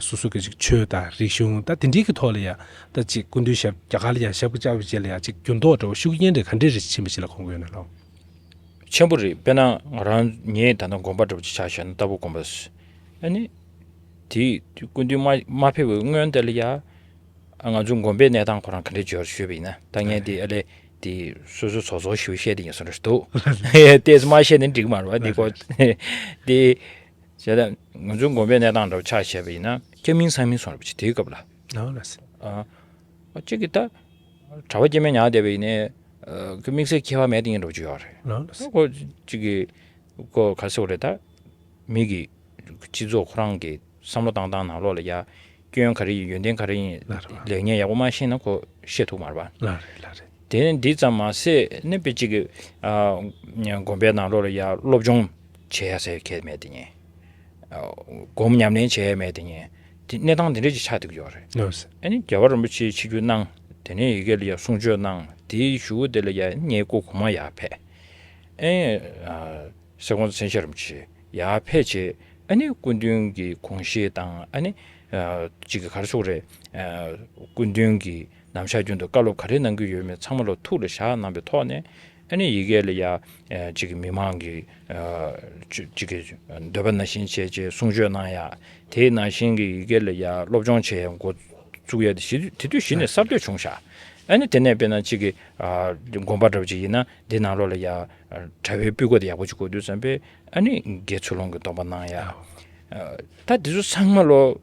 སོ་སོ་གི་ཅིག་ཆོས་དང་རིག་གཞུང་ད་དེ་འདྲའི་གི་ཐོག་ལ་ཡ་ད་ཅིག་སྐུ་མདུན་ཞབས་རྒྱ་གར་ལ་ཡ་ཞབས་བཀྱག་བཅར་བའི་རྗེས་ལ་ཡ་ཅིག་འགྱུར་ལྡོག་འདྲ་བོ་ཤུགས་རྐྱེན་འདྲ་ག་འདྲས་རེ་ཕྱིན་པ་ཞིག་ལ་གོ་གི་ཡོད་ན་ལོ། ཆེན་པོ་རེད། དཔེར་ན་ང་རང་ངས་ད་ལྟ་དགོན་པ་འདྲ་བོ་ཅིག་ཆ་བཞག་ན་རྟ་ཕོ་དགོན་པ། ཨ་ནི། དེ་སྐུ་མདུན་མ་མ་ཕེབས་པའི་སྔོན་དེ་ལ་ཡ། ང་ཚོ་དགོན་པའི་གནས་སྟངས་ཁོ་རང་ག་འདྲས་འབྱོར་ཞུས་པ་ཡིན་ན་ད་ངས་དེ་ཨ་ལས་དེ་སོ་སོ་ཚོགས་གཙོ་ཞུ་བཤད་དེ་ཡིན་སོང་རེད་འདུག་ལྟས་མ་བཤད་ནས་འགྲིག་མ་རེད་བ། དེ་ཁོ་དེ་བྱས་ད་ང་ཚོ་དགོན་པའི་གནས་སྟངས་འདྲ་བོ་ཆ་བཞག་པ་ཡིན་ན་སྐྱ་མིན་ས་མིན་སོང་རེད་པ་ཅིག་དེའི་སྐབས་ལ། ཨ་ལ་སི། ཨ་གཅིག་གིས་ད་གྲྭ་པ་སྐྱེ་དམན་ཉར་བསྡད་པ་ཡིན་ནའི་ཁོ་དམིགས་བསལ་ཁྱད་པར་མེད་དེ་ཡིན་འགྲོ་རྒྱུ་ཡོད་རེད། ལགས་ལགས། ཁོ་གཅིག་གིས་ཁོ་ག་རེ་ཟེར་དགོས་རེད་ད། མི་གི་སྤྱི་ཚོགས་ཁོ་རང་གི་བསམ་བློ་བཏང་སྟངས་ནང་ལོགས་ལ་ཡ་སྐྱོན་ག་རེ་ཡིན་ཡོན་ཏན་ག་རེ་ཡིན་ལགས་རེད་བ། ལེགས་ཉེས་ཡག་པོ་མ་ཤེས་ན་ཁོ་ཤེས་ཐུབ་མ་རེད་བ། ལགས་རེད་ལགས་རེད། དེ་ནས་འདི་ཙམ་མ་ཟད་ནི་དཔེ་གཅིག་གི་ཨ་དགོན་པའི་ནང་ལོགས་ལ་ཡ་སློབ་སྦྱོང་བྱེད་ཡ་ཟེར་མཁན་མེད་དེ་ཉེ། སྒོམ་ཉམས་ལེན་བྱས་མེད་དེ་ཉེ། དེ་གནས་སྟངས་དེ་འདྲ་ཅིག་ཆགས་བསྡད་ཀྱི་ཡོད་རེད། ལགས་སོ། ཨ་ནི་རྒྱལ་བ་རིན་པོ་ཆེ་ཆིབས་བསྒྱུར་གནང་། དེ་ནས་ཡི་གེ་ལ་ཡ་གསུང་ཆོས་གནང་། དེའི་གཞུག་གུ་དེ་ལ་ཡ་ངའི་སྐུ་གོང་མ་ཡར་ཕེབས། ཨེ་ཨ་སེ་གོང་མཚན་ཞབས་རིན་པོ་ཆེ་ཡར་ཕེབས་བྱས་ཨ་ནི་སྐུ་མདུན་གྱི་དགོངས་བཞེད་དང་ཨ་ནི་ཨ་ཅིག་གི་ག་རེ་ཟེར་དགོས་རེད། ཨ་སྐུ་མདུན་གྱི་ནམ་ཞག་རྒྱུན་དུ་བཀའ་སློབ་ག་རེ་གནང་གི་ཡོད་མེད་ཚང་མ་ལ་ཐུགས་ལ་བཞག་གནང་པའི་ཐོག་ནས། ཨ་ནི་ཡི་གེ་ལ་ཡ་ཨ་གཅིག་གི་མི་མང་གི་ཨ་གཅིག་གཅིག་གི་འདོད་པ་ནང་བཞིན་བྱས་བྱས་གསུང་ཆོས་གནང་ཡ། དེའི་ནང་བཞིན་གྱི་ཡི་གེ་ལ་ཡ་སློབ་སྦྱོང་བྱེད་ཡ་འགོ་བཙུགས་ཡ་དེ་གཞི་དེ་དུས་གཞི་ནས་གསར་གཏོད་བྱུང་ཤག་ཨ་ནི་དེ་ནས་དཔེར་ན་གཅིག་གི་ཨ་དགོན་པ་འདྲ་བོ་ཅིག་ཡིན་ན་དེ་ནང་ལོགས་ལ་ཡ་ཨ་གྲྭ་པའི་སྤུས་ཀ་དེ་ཡག་པོ་ཅིག་དགོས་དུས་ཙམ་པས་ཨ་ནི་དགེ་ཚུལ་སློང་གི་སྡོམ་པ་གནང་ཡ། ཨ་ད་དེ་ཚོ་ཚང་མ་ལོ་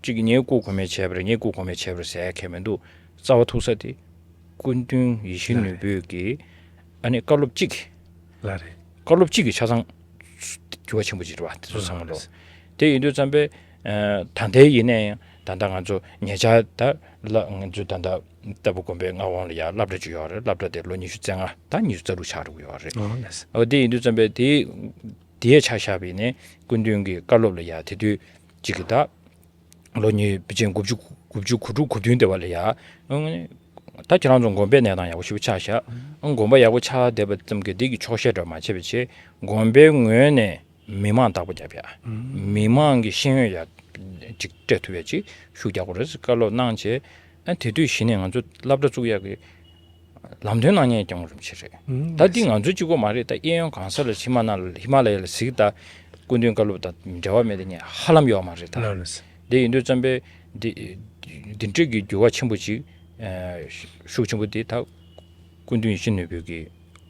གཅིག་གི་ངའི་སྐུ་གོང་མས་བྱས་པ་རེད། ངའི་སྐུ་གོང་མས་བྱས་པ་རེད་ཟེར་ཡ་གང་ཡང་མི་འདུག་རྩ་བ་ཐུག་ས་དེ། སྐུ་མདུན་ཡིད་བཞིན་ནོར་བུས་ཀྱི་ཨ་ནི་བཀའ་སློབ་གཅིག་ལགས་རེད། བཀའ་སློབ་གཅིག་གིས་ཆ་ཚང་འགྱུར་བ་ཆེན་པོ་ཅིག་རེད་བ། དེ་ཚོ་ཚང་མ་ལོ། དེ་ཡིན་དུས་ཙམ་པས་ཨ་ད་ལྟའི་ཡིན་ནའི་ད་ལྟ་ང་ཚོ་ཉེ་ཆར་ད་ལ་ང་ཚོ་ད་ལྟ་རྟ་ཕོ་དགོན་པའི་མངའ་དབང་ལ་ཡ་སློབ་གྲྭ་ཅིག་ཡོད་རེད། སློབ་གྲྭ་དེ་ལོ་ཉི་ཤུ་རྩ་ལྔ་ད་ཉི་ཤུ་རྩ་དྲུག་ཆགས་འགྲོ་གི་ཡོད་རེད། ཨོ་ལགས་སོ། ཨོ་དེ་ཡིན་དུས་ཙམ་པས་དེ་དེའི་ཆ་བཞག་པ་ཡིན་ནའི་སྐུ་མདུན་གྱི་བཀའ་སློབ་ལ་ཡ་དེ་དུས་གཅིག་གི་ད། ལོ་ཉིས་པ་ཅན་དགུ་བཅུ་དགུ་བཅུ་གོ་དྲུག་གོ་བདུན་དེ་བ་ལ་ཡ། ཨང་། ད་ཁྱེད་རང་ཚོ་དགོན་པའི་གནས་སྟངས་ཡག་པོ་ཞེ་པོ་ཆགས་ཤག་ཨང་། དགོན་པ་ཡག་པོ་ཆགས་བསྡད་པ་ཙམ་གྱིས་འདི་གི་ཆོག་ཤེས་འདྲ་མ་བྱས་པ་བྱས་དགོན་པའི་ངོས་ནས་མི་མང་བདག་པོ་རྒྱབ་ཡ། མི་མང་གི་ཤེས་ཡོན་ཡ་ཅིག་སྤྲད་ཐུབ་ཡ་ཅིག་ཤུགས་རྒྱག་དགོས་རེད་ཟེར་བཀའ་སློབ་གནང་བྱས། ཨ་དེ་དུས་གཞི་ནས་ང་ཚོ་སློབ་གྲྭ་བཙུགས་ཡག་གི་ལམ་སྟོན་གནང་མཁན་སྐྱབས་མགོན་རིན་པོ་ཆེ་རེད། ད་འདི་ང་ཚོ་གཅིག་པོ་མ་རེད། ད་གཡས་གཡོན་གང་ས་ལ་ཧི་མ་ན་ཧི་མ་ལ་ཡ་ལ་གཟིགས། ད་སྐུ་མདུན་བཀའ་སློབ་དང་འབྲེལ་བ་མེད་དེ་ངས་ཧ་ལམ་ཡོད་མ་རེད་ད། ལགས་རེད། དེ་ཡིན་དུས་ཙམ་པས་འདི་འདི་འདྲ་གི་འགྱུར་བ་ཆེན་པོ་ཅིག་ཨ་ཤུགས་ཆེན་པོ་འདི་ད་སྐུ་མདུན་ཡིད་བཞིན་ནོར་བུ་གི་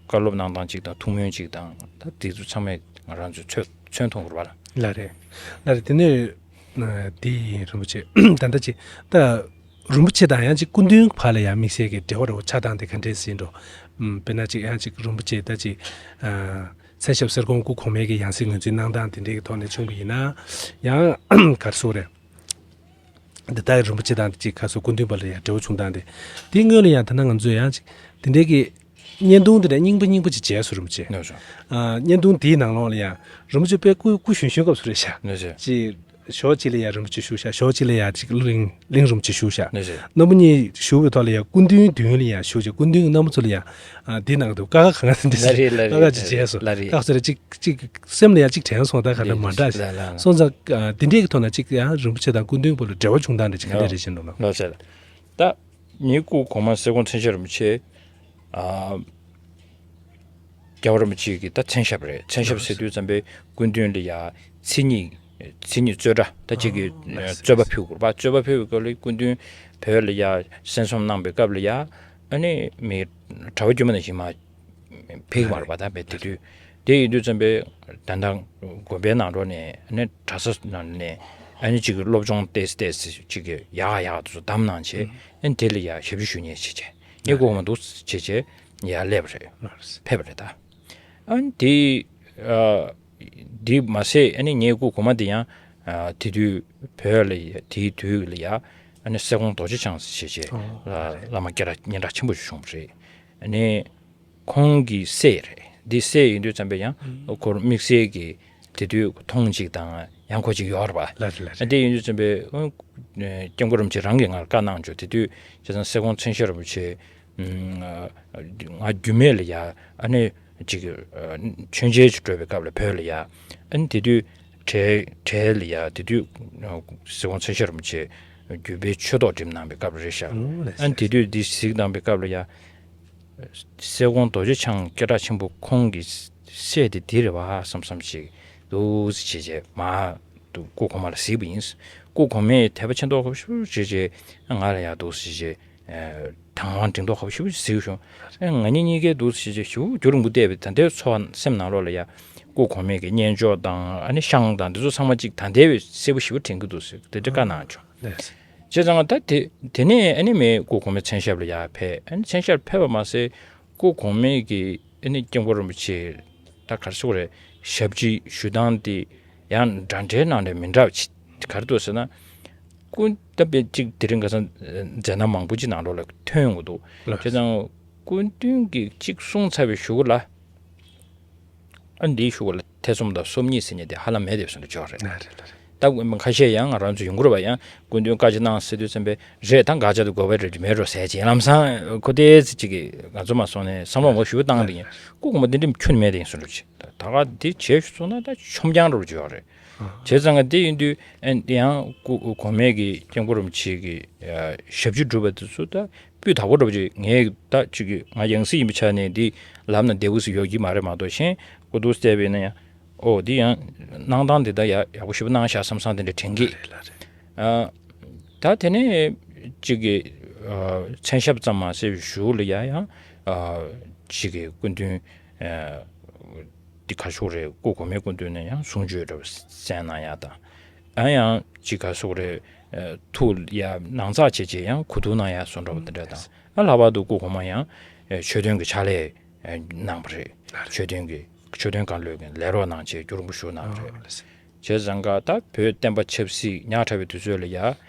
བཀའ་སློབ་གནང་སྟངས་ཅིག་དང་ཐུགས་སྨོན་ཅིག་དང་ད་དེ་ཚོ་ཚང་མས་ང་རང་ཚོས་མཚོན་མཐོང་དགོས་པ་ལ། ལགས་རེད། ལགས་རེད། དེ་ནས་ཨ་དེ་ཡིན་རིན་པོ་ཆེ་ད་ལྟ་ཅིག་ད། རིན་པོ་ཆེ་དང་ཡང་ཅིག་སྐུ་མདུན་བར་ལ་ཡང་དམིགས་བསལ་གྱི་འབྲེལ་བ་རོ་ཆགས་སྟངས་དེ་ག་འདྲས་ཟིན་འགྲོ། ཨམ། དཔེར་ན་ཅིག་ཡང་ཅིག་རིན་པོ་ཆེ་ད་ཅིག་ཨ། མཚན་ཞབས་གསེར་ཀོང་སྐུ་གོང་མའི་གི་ཡང་སྲིད་ངོས་འཛིན་གནང་སྟངས་དེ་འདྲའི་གི་ཐོག་ནས་བྱུང་བ་ཡིན་ན། ཡང་ག་རེ་ཟེར་དགོས་རེད། འདི་ལྟར་རིན་པོ་ཆེ་དང་ཅིག་ག་རེ་ཟེར་སྐུ་མདུན་བར་ལ་ཡང་འབྲེལ་བ་བྱུང་སྟངས་དེ། དེའི་སྔོན་ལ་ཡང་ད་ནང་ང་ཚོས་ཡང་ཅིག་དེ་འདྲའི་གི་བརྙན་ཐུང་དེ་འདྲ་རྙིང་པ་རྙིང་པ་ཅིག་མཇལ་སོང་རིན་པོ་ཆེ། ལགས་སོ། ཨ། བརྙན་ཐུང་དེའི་ནང་ལོགས་ལ་ཡང་རིན་པོ་ཆེ་དཔེ་སྐུ་སྐུ་གཞོན་གཞོན་སྐབས་སུ་རེད་ཤག་ལགས་སོ། ཅིག་ཕྱོགས་གཅིག་ལ་ཡ་རིན་པོ་ཆེ་བཞུགས་ཤག་ཕྱོགས་གཅིག་ལ་ཡ་ཅིག་གླིང་གླིང་རིན་པོ་ཆེ་བཞུགས་ཤག་ལགས་སོ། རྣམ་པ་གཉིས་བཞུགས་པའི་ཐོག་ལ་ཡ་སྐུ་མདུན་མདུན་ལ་ཡ་བཞུགས་ཤག་སྐུ་མདུན་གྱི་རྣམ་པ་ཚོ་ལ་ཡ། ཨ། འདི་ནང་དུ་ཀ་ཁ་གང་ང་འདི་ལ་རེད་ལ་ཀ་ཁ་རེད་ཅིག་བྱས་སོང་། ལ་རེད། ཀ་ཁ་ཚོ་རེ་ཅིག་ཅིག་སེམས་ལ་ཡ་ཅིག་དྲན་སོང་། ད་ག་འདྲ་མ་འདྲ་ཞིག་ལ་ལ་ལ། སོང་ཙང་། ཨ། འདི་འདྲའི་གི་ཐོག་ན་ཅིག་ཡང་རིན་པོ་ཆེ་དང་སྐུ་མདུན་བར་ལ་འབྲེལ་བ་བྱུང་སྟངས་འདྲ་ཅིག་ག་འདྲ་རེད་བཞིན་འདུག་ལ། ལགས་སོ། ད་ངའི་སྐུ་གོང་མ་སེ་གོང་མཚན་ཞབས་རིན་པོ་ཆེ། ཨ། རྒྱལ་བ་རིན་པོ་ཆེ་གི་ད་མཚན་ཞབས་རེད། མཚན་ཞབས་ཟེར་དུས་ཙམ་པའི་སྐུ་མདུན་ལ་ཡ་མཚན་ཉིད་མཚན་ཉིད་རྩོད་གྲྭ་ད་ཅིག་གི་ཨ། རྩོད་པ་ཕུལ་དགོས་པ། རྩོད་པ་ཕུལ་བའི་སྐབས་ལ་སྐུ་མདུན་བོད་ལ་ཡ་གསན་བསམ་གནང་པའི་སྐབས་ལ་ཡ་ཨ་ནི་མི་གྲྭ་པ་དཀྱུས་མ་ནང་བཞིན་མ་ཕེབས་ཀྱི་མ་རེད་པ། ད་བས་དེ་དུས་དེ་ཡིན་དུས་ཙམ་པའི་ད་ལྟ་དགོན་པའི་ནང་ལོགས་ནས་ཨ་ནི་གྲྭ་ས་ནང་ནས་ཨ་ནི་ཅིག་གི་སློབ་སྦྱོང་ཏོག་ཙམ་ཏོག་ཙམ་ཅིག་གི་ཡག་ཡག་ཏུ་བདམས་གནང་བྱས་ཨ་ནི་དེ་ལ་ཡ་ཞབས་ཕྱི་ཞུ་མཁན་བྱས་བྱས་ངས་དགོས་མ་འདུག་བྱས་བྱས་ཡར་སླེབས་པ་རེད། ཕེབས་པ་རེད་ད། ཨ་ནི་དེ་ཨ་ འདི་མ་ཟད་ཨ་ནི་ངའི་སྐུ་གོང་མ་འདི་ཡང་ཨ་དེ་དུས་བོད་ལ་ཡ་དེའི་དུས་ལ་ཡ་ཨ་ནི་སྲས་ཀོང་རྡོ་རྗེ་འཆང་ཞེས་བྱས་ཨོ། ཨ་བླ་མ་སྐད་གྲགས་སྙན་གྲགས་ཆེན་པོ་ཞིག་བྱུང་བ་རེད། ཨ་ནི་ཁོང་གི་སྲས་རེད། འདི་སྲས་ཡིན་དུས་ཙམ་པས་ཡང་ཨུ། ཁོར་དམིགས་བསལ་གྱི་དེ་དུས་མཐོང་ཅིག་དང་ཡང་ཁོ་ཅིག་ཡོད་རེད་པ། ལགས་རེད་ལགས་རེད། འདི་ཡིན་དུས་ཙམ་པས་ཨུ། སྐྱབས་མགོན་རིན་པོ་ཆེ་རང་གིས་ང་ལ་བཀའ་གནང་བྱུང་། དེ་དུས་བྱས་ཙང་སྲས་ཀོང་མཚན་ཞབས་རིན་པོ་ཆེ་ང་རྒྱུད་སྨད་ལ་ཡ་ཨ་ནི་ཅིག་མཆོད་མཇལ་ཅིག་འགྲོ་བའི་སྐབས་ལ་བོད་ལ་ཡ་ཨ་ནི་དེ་དུས་གྲལ་གྲལ་ལ་ཡ་དེ་དུས་སྲས་ཀོང་མཚན་ཞབས་རིན་པོ་ཆེ་རྒྱུད་པའི་ཆོས་ཐོག་འགྲིམས་གནང་བའི་སྐབས་རེད་ཤག་ཨ་ནི་དེ་དུས་འདི་གཟིགས་གནང་བའི་སྐབས་ལ་ཡ། སྲས་ཀོང་རྡོ་རྗེ་འཆང་སྐད་གྲགས་ཆེན་པོ་ཁོང་གི་སྲས་དེ་འདི་རེད་བ་བསམ་བསམ་ཞིག་འདུག་ཟེར་བྱས་བྱས་མ་འདུག་སྐུ་གོང་མ་ལ་གཟིགས་པ་ཡིན། སྐུ་གོང་མས་དད་པ་ཆེ་མདོག་ཁ་པོ་ཞེ་པོ་བྱས་བྱས་ང་ལ་ཡང་འདུག་ཟེར་བྱས་དང་བ་འདྲེན་མདོག་ཁ་པོ་ཞེ་པོ་གཟིགས་བྱུང་། ང་གཉིས་གཉིས་ཀའི་འདུག་ཟེར་བྱས་ཞེ་པོ་རྒྱུན་རིང་པོ་བལྟས་པའི་ད་ལྟའི་ཚོར་བ་སེམས་ནང་ལོགས་ལ་ཡ་སྐུ་གོང་མས་ཀྱི་སྙན་ཅོག་དང་ཨ་ནི་ཤངས་དང་འདི་ཚོ་ཚང་མ་གཅིག་ད་ལྟའི་བས་གསལ་པོ་ཞེ་པོ་དྲན་གྱི་འདུག་ཟེར་དེ་འདྲ་བཀའ་གནང་བྱུང་། བྱས་ཙང་ད་དེ་དེ་ནས་ཨ་ནི་མའི་སྐུ་གོང་མའི་མཚན་ཞབས་ལ་ཡར་ཕེབས། ཨ་ནི་མཚན་ཞབས་ཕེབས་པ་མ་ཟད་སྐུ་གོང་མའི་གི་ཨ་ནི་སྐྱབས་མགོན་རིན་པོ་ཆེ་ད་ག་རེ་ཟེར་དགོས་རེད། ཞབས་ཕྱི་ཞུ་སྟངས་དེ་ཡང་འདྲ་འདྲའི་ནང་ནས་མི་འདྲ་བ་ཅིག་ག་རེ་འདུག་ཟེར་ན། སྐུ་ད་དཔེ་གཅིག་དེ་རིང་ཁ་སང་མཛད་རྣམ་མང་པོ་ཅིག་ནང་ལོགས་ལ་ཐོན་ཡོང་གི་འདུག་ལགས། བྱས་ཙང་སྐུ་མདུན་གྱིས་གཅིག་གསུངས་ཚར་བའི་གཞུག་ལ། ཨ་འདིའི་གཞུག་ལ་ཐེ་ཚོམ་དང་སོམ་ཉི་ཟེར་མཁན་དེ་ཧ་ལམ་མེད་དེ་བཟོ་འདྲ་ཅིག་རེད། ལགས་རེད་ལགས་རེད། ད་ཁ་ཤས་ཡང་ང་རང་ཚོ་ཡོང་གི་རེད་པ། ཡང་སྐུ་མདུན་བཀའ་ཅིག་གནང་ཟེར་དུས་ཙམ་པས་རེད་ད་དགག་བྱ་དེ་དགོས་པ་རེད་མེད་འགྲོ་ཟེར་ཅིག་ལམ་སང་ཁོ་ཏོག་ཙམ་ཅིག་གིས་ང་ཚོ་མ་སོང་ནས་བསམ་བློ་ངོ་ཞེ་པོ་བཏང་བསྡད་ཡིན། སྐུ་གོང་མ་འདི་འདྲ་ཁྱོན་ནས་མེད་དེ་ཡིན་བཟོ་འདྲ་ཅིག་ད་ག་འདི་བྱས་སོང་ན་ད་ཆོམ་རྐྱང་འདྲ་པོ་ཅིག་ཡོད་རེད། བྱས་ཙང་ང་འདི་ཡིན་དུས་ཨ་ཡང་སྐུ་གོང་མའི་གི་སྐྱབས་མགོན་རིན་པོ་ཆེ་གི་ཞབས་ཕྱི་སྒྲུབ་པ་དེ་ཚོ་ད་སྤུས་དག་པོ་འདྲ་པོ་ཅིག་ངས་ད་ཅིག་གི་ང་ཡང་སྲིད་ཡིན་པའི་ཆ་ནས་འདི་ལབ་ན་བདེ་པོ་ཞིག་ཡོད་ཀྱི་མ་རེད་མ་གཏོགས་གཞན་ཀོ་ཏོག་ཙམ་བལྟས་པ་ཡིན་ན་ཡང་ཨོ་འདི་ཡང་གནང་སྟངས་འདི་ད་ཡག་ཡག་པོ་ཞེ་པོ་གནང་ཤག་བསམ་བསམ་དེ་འདྲ་དྲན་གི། ལགས་རེད་ལགས་རེད། ཨ་ད་དེ་ནས་ཅིག་གི་ཨ་མཚན་ཞབས་ཙམ་མ་ཟད་པའི་གཞུག་ལ་ཡ་ཡང་ཨ་ཅིག་གི་སྐུ་མདུན་ཨ་འདི་ག་ཟེར་དགོས་རེད། སྐུ་གོང་མའི་སྐུ་མདུན་ནས་ཡང་གསུང་ཆོས་འདྲ་པོ་གསན་གནང་ཡ་དང་། ཨ་ཡང་ཅིག་ག་ཟེར་དགོས་རེད། ཨ་ཐུགས་ལ་ཡ་ནང་ཚགས་བྱས་བྱས་ཡང་གོ་བསྡུར་གནང་ཡ་བཟོ་འདྲ་པོ་འདི་འདྲ་དང་། ཨ་ལྷག་པར་དུ་སྐུ་གོང་མ་ཡང་ཨ་ཆོས་དོན་གྱི་ཕྱག་ལས་ཨ་གནང་བ་རེད། ཆོས་དོན་གྱི་ཆོས་དོན་བཀའ་སློབ་ཀྱི་ལས་རོགས་གནང་བྱས་རྒྱུན་རིང་པོ་བཞུགས་གནང་བ་རེད། བྱས་ཙང་ཀ་ད་བོད་བསྟན་པ་ཆབ་སྲིད་ཉག་ཕྲ་བའི་དུས་ཚོད་ལ་ཡ་